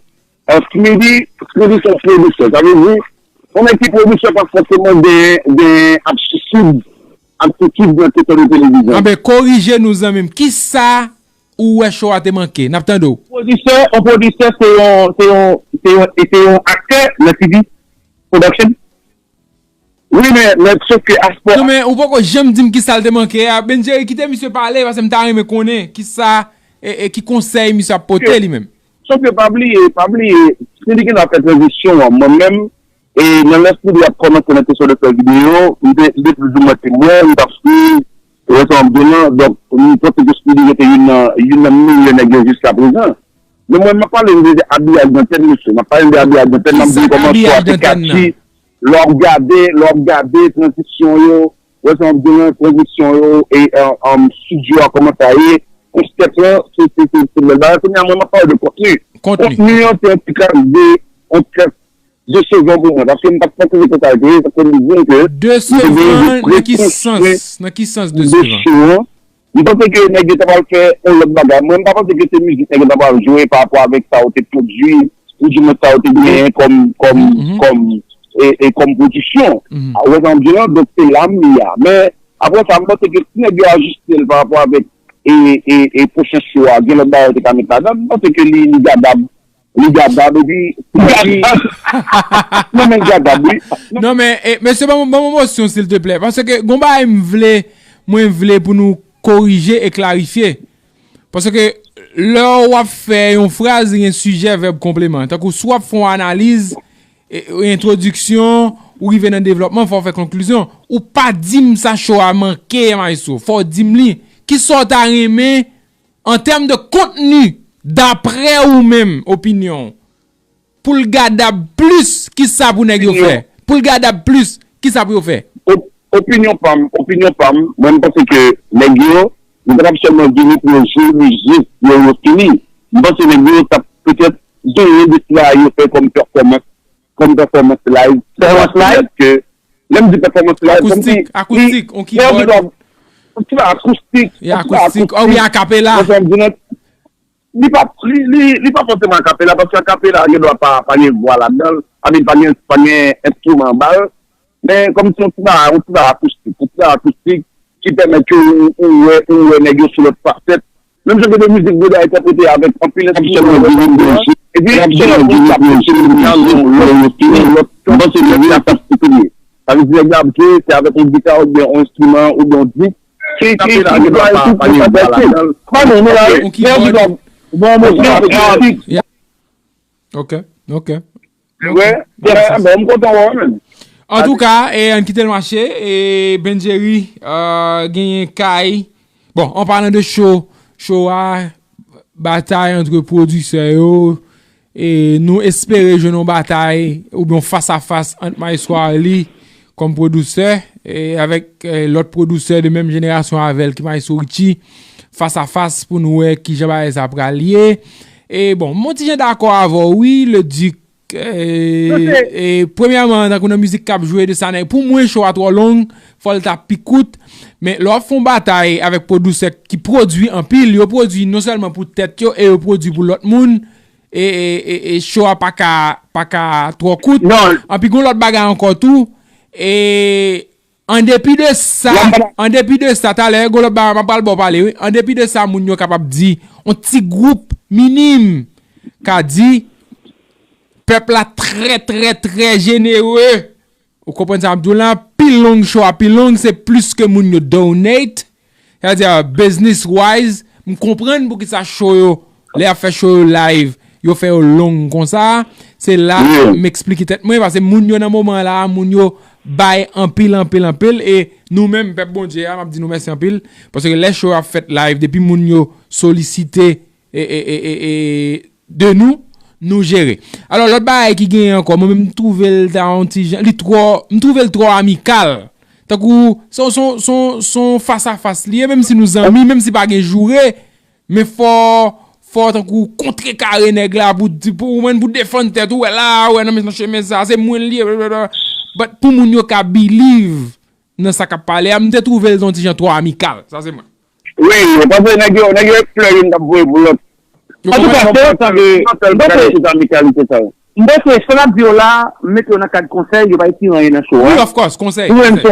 Smitty, Smitty se yon pwodiktè. Sa vle di, yon nèg ki pwodiktè pa fòseman gen, gen aptitid, aptitid nan kesyon de televizyon. Anben, korije nou, zanmi m. Kisa ou wè show a te manke? N ap tande w. Pwodiktè, yon pwodiktè se yon, se yon, se yon, e se yon aktè nan T V Production. Wi, men, men, sof ke aspè. Non, men ou poko janm di m kisa l te manke a. Bendjeri, kite misye pale, paske m ta renmen konnen kisa, e, e ki konsèy misye ap pote li menm. Sof ke pa bliye, pa bliye, si li gen afè tranzisyon an, mwen menm, e nan lè Smitty ap kòmanse nan kesyon de fè videyo, m te, m te toujou mwen temwen, m t ap swiv, e sa m di lan, donk, m panse ke Smitty rete youn nan, youn nan meyè nèg yo jiska prezan. Men mwen, m ap pale de abiyaj dantèn, mesye, m ap pale de abiyaj dantèn, m ap di kòman show a te kati, lè w ap gade, lè w ap gade tranzisyon yo, wè sa m ap di lan, tranzisyon yo, e, e, um, estidyo a kòman sa ye, konsèp lan, se, se, se, se bèl bagay. Kounye a, mwen, m ap pale de kontni. Kontni. Kontni an, se yon ti kras de, yon ti kras desevan pou mwen, paske m pa t panse se konsa l te ye, paske m di ke m te gen ide rekonstwi de show an. Nan ki sans desevan? M panse ke nèg yo ta pral fè yon lòt bagay. Mwen, m pa panse ke se mizik nèg yo ta pral jwe pa rapò avèk sa yo te pwodui, oudimwen sa yo te genyen kòm, kòm, kòm, e, e kòm pwodiksyon. Ou wè sa m di lan? Donk, se la m ye a. Men, apre sa, m panse ke si nèg yo ajiste l pa rapò avèk, e, e, e pwochen show a, gen lòt bagay yo te ka met ladan, m panse ke li, li gadab. Li gadab, epi, epi, non, men gadab, wi. Non, men, e, mesye, ban m, ban m yon mosyon, silteplè. Paske gon bagay m vle, mwen vle pou nou korije e klarifye. Paske lè w ap fè yon fraz, gen sijè, vèb, konpleman. Tankou si w ap fè yon analiz, e, entwodiksyon, ou rive nan devlòpman, fò w fè konklizyon. Ou pa di m sa show a manke, maestro. Fò w di m li. Kisa w ta renmen An tèm de kontni, daprè ou menm, opinyon w, pou l gadab plis, kisa pou nèg yo fè? Pou l gadab plis, kisa pou yo fè? Op-, opinyon pa m, opinyon pa m, mwen, m panse ke nèg yo, yo pa t ap sèlman vini pou yo jwe mizik, yo, yo fini. M panse nèg yo t ap petèt genyen de ti bagay yo fè kòm pèfòmans, kòm pèfòmans live. Pèfòmans live? Lè m di pèfòmans live, kòmsi, akoustik, akoustik, on keyboard. Yon ti bagay akoustik, yon ti bagay akoustik. Oh wi, akapela. Konsa m di nou, li pa, li, li, li pa fòseman akapela, paske akapela gen dwa pa, pa gen vwa ladan l, I mean, pa gen, pa gen enstriman anba l. Men kòmsi yon ti bagay, yon ti bagay akoustik, yon ti bagay akoustik ki pèmèt ke ou, ou wè, ou wè nèg yo sou lòt fasèt. Menm jan ke de mizik Bouda entèprete avèk anpil enstriman, epi gen lòt moun k ap jwe, lòt, lòt, lòt, lòt, lòt, sa vle di nèg la ap jwe, se avèk yon gita oubyen yon enstriman oubyen yon dik. Ki, ki, ki, ki, ki, ki, pa nou, nou la, yon keyboard. Bon, bon, bon, bon, bon. Ok, ok. Wè, bon, m kontan wè w menm. Antouka, e, ann kite l mache, e, Bendjeri, euh, genyen kay. Bon, an palan de show, show a, batay ant pwodisè yo, e nou espere jwenn yon batay oubyen yon fas a fas ant Maestro Arly kòm pwodisè, e avèk, e, lòt pwodisè de menm jenerasyon avè l ki Maestro Richie. fas a fas pou nou wè kijan bagay sa pral ye. E bon, m yon ti jan dakò avè w, wi, Leduc. E, e, premyèman, tankou nan mizik k ap jwe de sa, pou mwen, show a twò long, fò l ta pi kout. Men lè w ap fè yon batay avèk pwodisè ki pwodui anpil, yo pwodui non sèlman pou tèt yo, e yo pwodui pou lòt moun. E, e, e, e show a pa ka, pa ka twò kout. Anpi gon lòt bagay ankò tou. E an depi de sa, an depi de sa, talè, gon lòt bagay, m ap pral ba w pale, wi. An depi de sa, moun yo kapab di, yon ti gwoup minim ka di, pèp la trè, trè, trè jenere. Ou konprann sa m ap di w la? Pi long show a pi long, se plis ke moun yo donate. Sa vle di, business wise, m konprann poukisa show yo, lè y ap fè show yo live, yo fè yo long konsa. Se la m eksplike tèt mwen, paske moun yo nan moman la, moun yo bay anpil, anpil, anpil. E nou menm, pèp Bondye a, m ap di nou mèsi anpil. Paske lè show yo ap fèt live, depi moun yo solisite e, e, e, e, e, de nou, nou jere. Alò, lòt bagay ki genyen ankò, mwen menm m twouve l ta yon ti jan, li twò, m twouve l twò amikal. Tankou, se yon, se yon, se yon, se yon fas a fas li ye, menm si nou zanmi, menm si pa gen joure, men fò, fò tankou kontrekare nèg la pou di, pou ou menm pou defann tèt ou, wè la, wè nan men nan chemen sa, se mwen li ye, blablabla. But pou moun yo ka believe nan sa k ap pale a, m te twouve l yon ti jan twò amikal. Sa se mwen. Wi, ou panse nèg yo, nèg yo flè youn k ap voye pou lòt. Antouka, se yon tan ke, m panse, m panse, sa n ap di yo la, m mete yo nan kad konsèy, yo pa retire anyen nan show a. Wi, of course, konsèy, konsèy.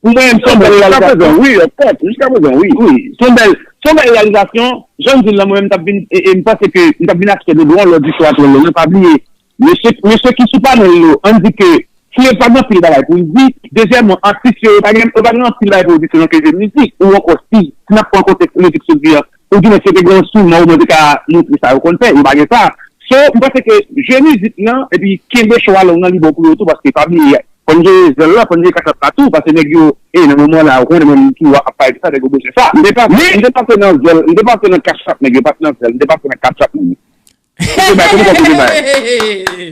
Pou mwen, se yon bèl reyalizasyon. Wi, of course, jiska prezan, wi. Wi, se yon bèl, se yon bèl reyalizasyon. Jan m di l lan, mwen menm, m t ap vin, e, e m panse ke m t ap vin achte dodon lè w di show a twò long nan, pa bliye. Mesye, mesye ki sou panèl yo, ann di ke si yo pa gen anpil bagay pou l di, dezyèmman, atis yo, yo pa gen, yo pa gen anpil bagay pou yo di sou nan keze mizik, ou ankò si, si n ap pran kontèks mizik sou di an, ou di mesye te gen yon enstriman, ou mwen te ka montre sa yo konn fè, yo pa gen sa. So, m panse ke jwe mizik lan, epi kenbe show a long nan, li bon pou yo tou, paske pa bliye, fò n jere zèl la, fò n jere kachap la tou, paske nèg yo, e, nan moman la, ou konnen mwen tou ap pale de sa, nèg yo bezwen sa. M te pase, m te pase nan zèl, m te pase nan kachap, nèg yo pa t nan zèl, m te pase nan kachap, nèg yo. Kote bay, kote bay, kote bay.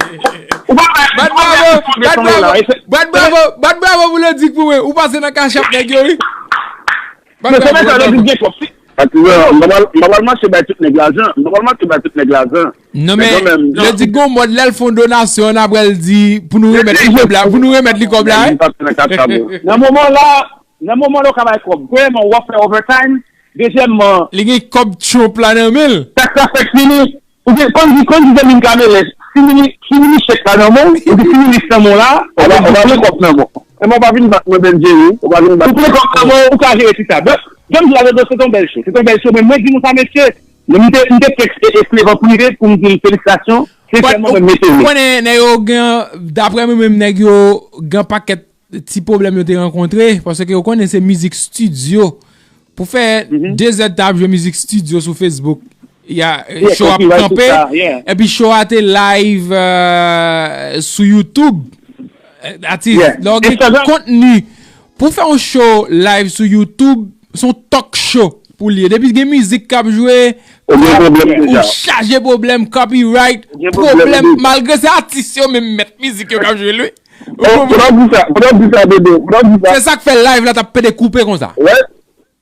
Ou pa bay, bat bravo, bat bravo, bat bravo, bat bravo pou Leduc pou mwen. Ou pase nan kachap nèg yo, wi. Bat bravo, bat bravo. Patizan, m pa pral, m pa pral mache bay tout nèg lajan. M pa pral mache bay tout nèg lajan. Non, men, Leduc gon mòd lè l fè yon donasyon, n ap pral di pou nou remèt li kòb la, pou nou remèt li kòb la, wi. Nan moman la, nan moman la, w ka bay kòb. Premyèman, w ap fè overtime. Dezyèmman, li gen kòb Trump la nan men l. Tax la fèk fini. Ou gen, konn di, konn di zanmi m Kamelès, fini, fini chèk la nan men w, ou di fini lis nan men w la, ou gen kòb nan men w. Epi w pa vin bat mwen, Benjeri, ou pa vin bat mwen. Ou pran kòb nan men w, ou ka jere ti sa. Donk, jan m di la, se te yon bèl show. Se te yon bèl show, men mwen di nou sa, mesye, m te, m te tekste Eslev an prive pou m di l felisitasyon, sensèman, mwen mete l. Ou konnen, nèg yo gen, daprè mwen menm, nèg yo gen pakèt ti pwoblèm yo te rankontre, paske yo konnen se mizik estidyo. Pou fè de zèdtan ap jwe mizik estidyo sou Facebook, show ap kanpe, epi show a te live, euh, sou YouTube. Euh, atis, lè w gen kontni, pou fè yon show live sou YouTube, se yon talk show pou l ye. Depi gen mizik k ap jwe, ou chaje pwoblèm, copyright, pwoblèm, malgre se atis yo menm mèt mizik yo k ap jwe l, wi. Ou konprann? Fò w di sa, fò w di sa, Dodo, fò w di sa. Se sa k fè live la t ap pede koupe konsa. Wè,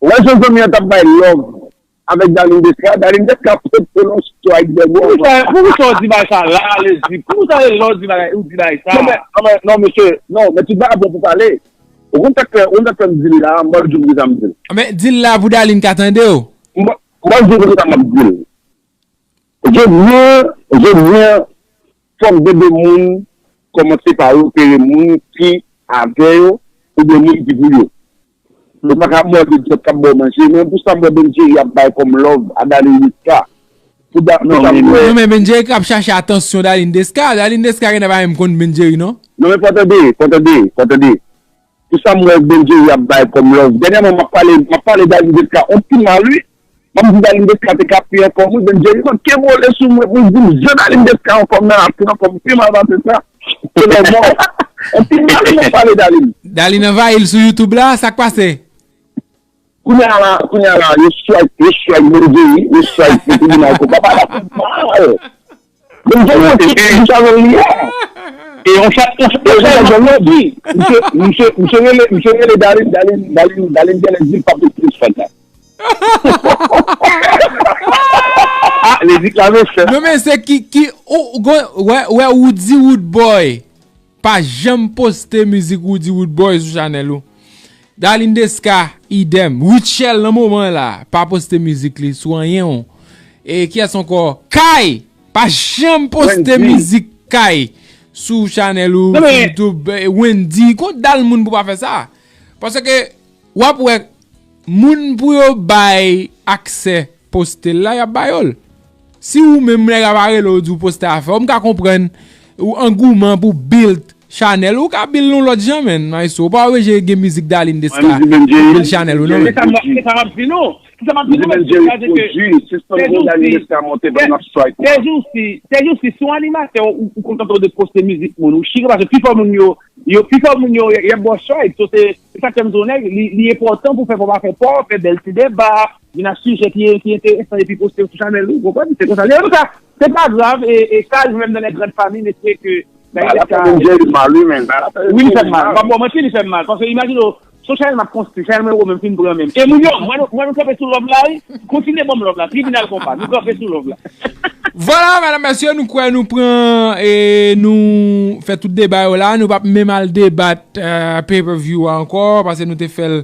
wè jan zanmi an t ap bay love avèk Darline Desca, Darline Desca pote l on strike dèyè. Poukisa, poukisa w di bagay sa la, Leduc? Poukisa lè w di bagay, ou di bagay sa? Non, men, non, men, non, mesye, non, men tout bagay bon pou pale. Ou konn sa k fè, ou konn sa k fè m di l la, m pral di w poukisa m di l. Men di l la pou Darline ka tande w. M pral, m pral di w poukisa m ap di l. Jodi a, jodi a, fòk gen de moun kòmanse pa repere moun ki avè yo, oubyen moun ki pou yo. Yo pa ka mòde dyòb k ap ba w manje, men pou sa m wè Benjeri ap bay kòm love a Darline Desca. Pou da, pou sa m wè. Non, men Benjeri k ap chache atansyon Darline Desca. Darline Desca genlè pa menm konn Benjeri, non? Non, men fò tande, fò tande, fò tande. Pou sa m wè Benjeri ap bay kòm love. Dènyèman, m ap pale, m ap pale Darline Desca on ti mal, wi. M ap di Darline Desca te ka pi ankò, wi, Benjeri konn kenbe w sou mwen pou l di m jan Darline Desca ankò, m nan ap pran ankò, m pi mal pase sa. Se lè mò. On ti mal, m ap pale Darline. Darline anvayi l sou YouTube la, sa k pase? Kounye a la, kounye a la, yo strike, yo strike Benjeri, yo strike pou tribinal konpa, bagay la fè m mal. Bon, bon, bon, sa yo ye. E on chat, on chat, on chat, on chat, misye, misye, misye rele, misye rele Darline, Darline, Darline, Darline genlè di l p ap ret plis fè sa. Mizik la, mesye. Non, men se ki, ki, ou, ou, wè, wè, Woody Woodboy. Pa janm poste mizik Woody Woodboy sou chanèl ou. Darline Desca, idem. Rutshelle, nan moman la, pa poste mizik li sou anyen, ou. E kiyès ankò? Kay! Pa janm poste mizik Kay sou chanèl ou, sou YouTube. Eh, Wendy, kont dal moun pou pa fè sa. Paske, w ap wè, moun pou yo bay aksè poste l la, y ap ba yo l. Si ou menm nèg ap rele w di w poste afè w, m ka konprann ou angouman pou build chanèl ou, ou ka build yon lòt jan, menn, maestro. Ou pa oblije gen mizik Darline Desca pou build chanèl ou, non, menn. Se sa m ap di nou. Se sa m ap di nou, men se sa ke sèjousi, sèjousi, sèjousi, si w animatè, ou, ou kontante w de poste mizik moun, ou chire, paske pifò moun yo, yo, pifò moun yo, y ap ba w strike. So, se, se sa k fè m di w, nèg, li, li enpòtan pou fè, pou pa fè pa w, fè bèl ti deba, vin ak sijè ki, ki enteresan epi poste yo sou chanèl ou, ou konprann? Se konsa. Antouka, se pa grav, e, e ça arrive même dans les grandes familles, m espere ke Darline Desca. Wi, li fè m mal, m pa ba w manti, li fè m mal. Paske imajine w, se yon chanèl m ap konstwi, chanèl mwen ou menm fin pran menm. E moun yo, mwen nou, mwen nou kanpe sou love la, wi. Kontinye ban m love la, tribinal konpa, nou kanpe sou love la. Vwala, medam, mesye, nou kwè nou pran e nou fè tout deba yo la. Nou p ap menm al debat, eh, pay-per-view a ankò, paske nou te fè l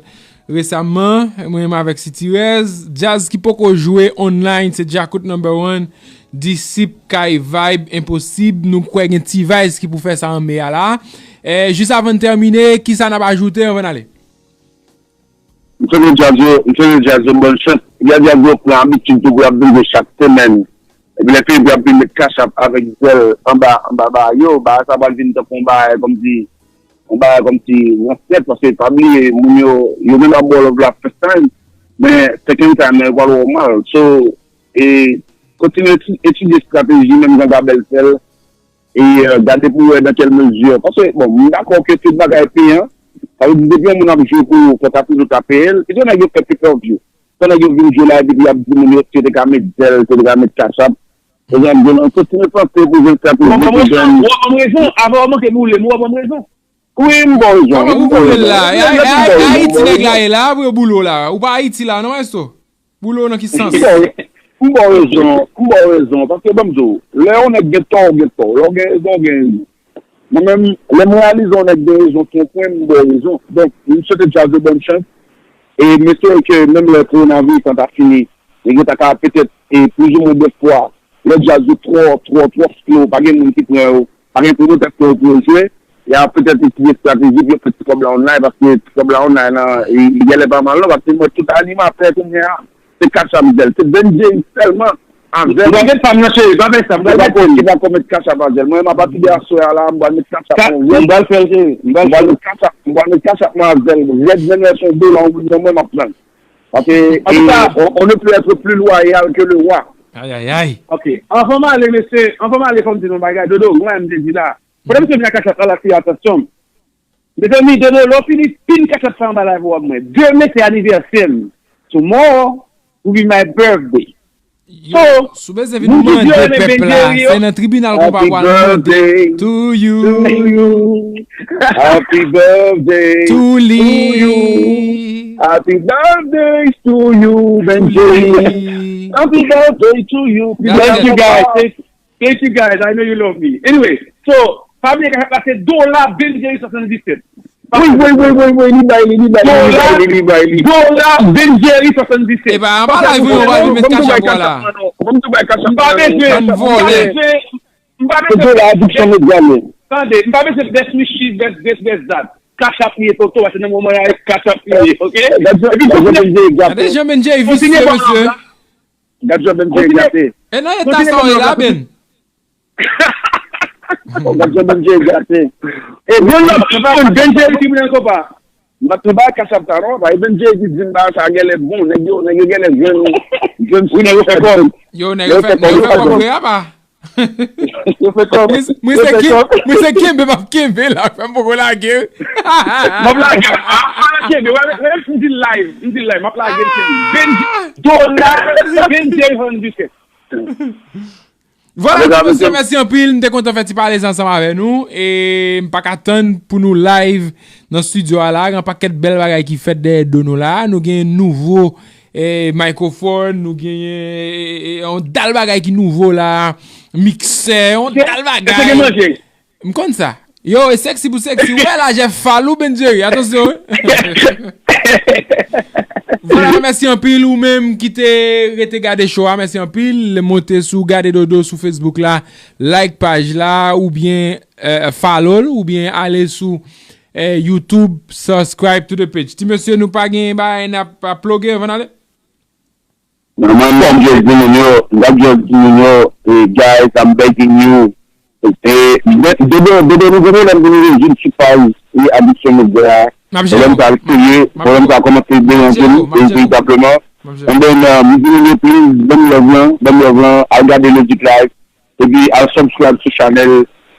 resaman, mwen menm avèk Sitirèz. Djaz ki poko jwe online, se Djakout number one, Disip, Kay Vibe, Enposib. Nou kwè gen T-Vice ki pou fè sa an me a la. Eh, jis avan n tèmine, kisa n ap ajoute anvan n ale? M swete djaz yo, m swete djaz yo bòn chans. Djaz yo pran abitid tou pou y ap vin jwe chak semèn. Epi lè fini pou y ap vin met kachap avèk zèl anba, anba ba yo, ba sa pral vin tankou yon bagay kòmsi, yon bagay kòmsi ransèt, paske pa bliye, moun yo, yo menm ap ba w love la first time, men second time nan, yo pral wè w mal. So, e, kontinye eti-, etidye estrateji, menm jan Gabèl fè l, e, euh, gade pou wè dans quelle mesure. Paske, bon, m dakò ke tout bagay peyan, sa vle di, depi yon moun ap jwe pou ou, fò ta toujou ta peye l. Kite nèg yo fè pay-per-view. Fò nèg yo vin jwe la, epi y ap di moun yo, si yo te ka met zèl, si yo te ka met kachap. Egzanp, jwenn an kontinye panse pou jwenn estrateji pou jwenn. W ap ban m rezon, w ap ban m rezon, avan w manke boule m, w ap ban m rezon. Wi, m ba w rezon. Kòman pou boule l la? E Ayiti nèg la ye la, pou yo boule w la. Ou pa Ayiti la, non, maestro? Boule w nan ki sans? M ba w, m ba w rezon, m ba w rezon. Paske ban m di w, lè yon nèg gen tò, ou gen tò. Lè w gen rezon, ou gen rezon. Mwen menm, lè m reyalize yon nèg gen rezon sou yon pwen, m ba w rezon. Donk, m swete djaz yo bòn chans. E m espere ke menm lè kowonaviris lan ta fini, nèg yo ta ka petèt, e plizoumwen de fwa, lè djaz yo twò, twò, twò slow, pa gen moun ki pran yo, pa gen pwomotè ki pran yo pou yo jwe, y a petèt itilize estrateji pou yo fè ti kòb la online, paske ti kòb la online lan, e, li genlè pa mal non, paske m wè tout animatè kounye a, se kachap zèl, se Ben Jerry sèlman a zèl. Ou pa met pa m nan cheri, pa fè sa, m pral met pa m. Ki pako met kachap a zèl. Mwen menm apati de aswè a la, m pral met kachap mwen rèd. M pral fè l cheri, m pral fè l. M pral met kachap, m pral met kachap mwen a zèl rèd, menm lè se yon dola ou vin ban mwen, m ap pran l. Paske, e, on, on ne peut être plus loyal que le roi. Ay, ay, ay. Ok. Anvan m ale, mesye, anvan m ale, fò m di nou yon bagay. Dodo, mwen, m te di la. Pandan misye vin ak kachap la, la, fè atansyon. Mezanmi, Dodo, lè w fini, pin kachap sa anba live ou a mwen. Demen, se anivèsè m. Tomorrow will be my birthday. So, si w bezwen vin mande pèp la, se nan tribinal konpa pral mande. To you. Happy birthday to li. Happy birthday to you, Benji. Happy birthday to you. Thank you, guys. Thank, thank you, guys. I know you love me. Anyway, so, pa bliye kachap la se dola Benji swasanndiset. Wi, wi, wi, wi, wi, li bay li, li bay li, li bay li, li bay li. Dola Benjeri swasanndiset. Epa, anba live ou yo, w ap met kachap ou la. Ban m tou bay kachap. M pa bezwen, m pa bezwen, m pa bezwen. Dola adiksyon medya li. Tande, m pa bezwen best wishes, best this, best that. Kachap li ye, Toto, paske nan moman la, kachap li ye, ok? Epi, gade jan Benjeri gate. Gade jan Benjeri visye, mesye. Gad jan Benjeri gate. E nan eta sa w ye la, Ben? Oh, gad jan Benjeri gate. E bon, non, Benjeri tribinal konpa. M pa t nan bagay kachap sa non, pa Benjeri ki di m bagay sa genlè bon, nèg yo, nèg yo genlè jwenn, jwenn. Wi, nèg yo fè kòb. Yo, nèg yo fè, nèg yo fè kòb vre, apa. Yo fè kòb. Mwen se kenbe, mwen se kenbe, m ap kenbe la, fè m poko lage. M ap lage, m ap kenbe, wè, m di live, m di live, m ap lage, m kenbe. Benjeri, dola, Benjeri fè n di fè. Vwala, ti mesye, mèsi anpil. M te kontan fè ti pale sa ansanm avè nou. E m pa ka tann pou nou live nan estidyo a la. Gen yon pakèt bèl bagay ki fèt dèyè do nou la. Nou gen nouvo, e, mikrofòn, nou genyen e, e, e, yon dal bagay ki nouvo la, miksè, yon dal bagay. M konn sa. Yo, e sexy pou sexy. Ou wè la, Jeff Falou, Ben Jerry. Atansyon, wi. Vwala, mèsi anpil ou menm ki te rete gade show a. Mèsi anpil. Monte sou Gade Dodo sou Facebook la. Like paj la oubyen eh, follow l oubyen ale sou eh, YouTube, subscribe to the page. Ti mesye, nou pa gen bagay n ap ap ploge anvan n ale? Mwen, m ap just di moun yo, m ap just di moun yo, eh, guys, I'm begging you. Eh, de- Dodo, Dodo, nou gen pwoblèm pou nou rejwenn sou paj e Addiction Media. M ap jere Pwoblèm w. sa serye, M ap pwoblèm jere sa w. kòmanse M ap jere w. deranjim, M ap jere w. veritableman. M ap jere w. Anben, m di nou yo, please, ban m love lan, ban m love lan, al gade Logic Live. Epi al subscribe sou chanèl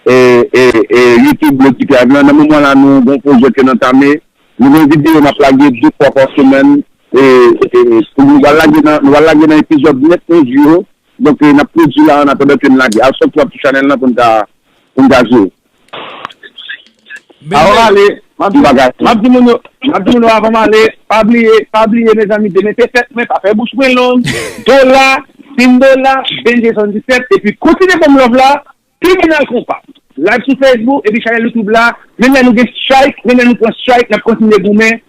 e, e, e, YouTube Logic Live lan. Nan moman la, nou gen yon pwojè ke n antame. Nou gen videyo n ap lage de fwa pa semèn. E, e, nou pral lage nan, nou pral lage nan epizòd nèf, onz yo. Donk, e, n ap pwodui la an atandan ke n lage. Al subscribe sou chanèl lan pou n ka, pou n ka jere. Avan m ale, m ap di- Bagay. M ap di moun yo, m ap di moun yo avan m ale, pa bliye, pa bliye mezanmi, demen se fèt mwen, pa fè bouch mwen long, dola, sin dola, Benje sèt disèt, epi kontinye ban m love la, Tribinal Konpa, live sou Facebook, epi chanèl YouTube la, menm lè nou gen strike, menm lè nou pran strike, n ap kontinye goumen,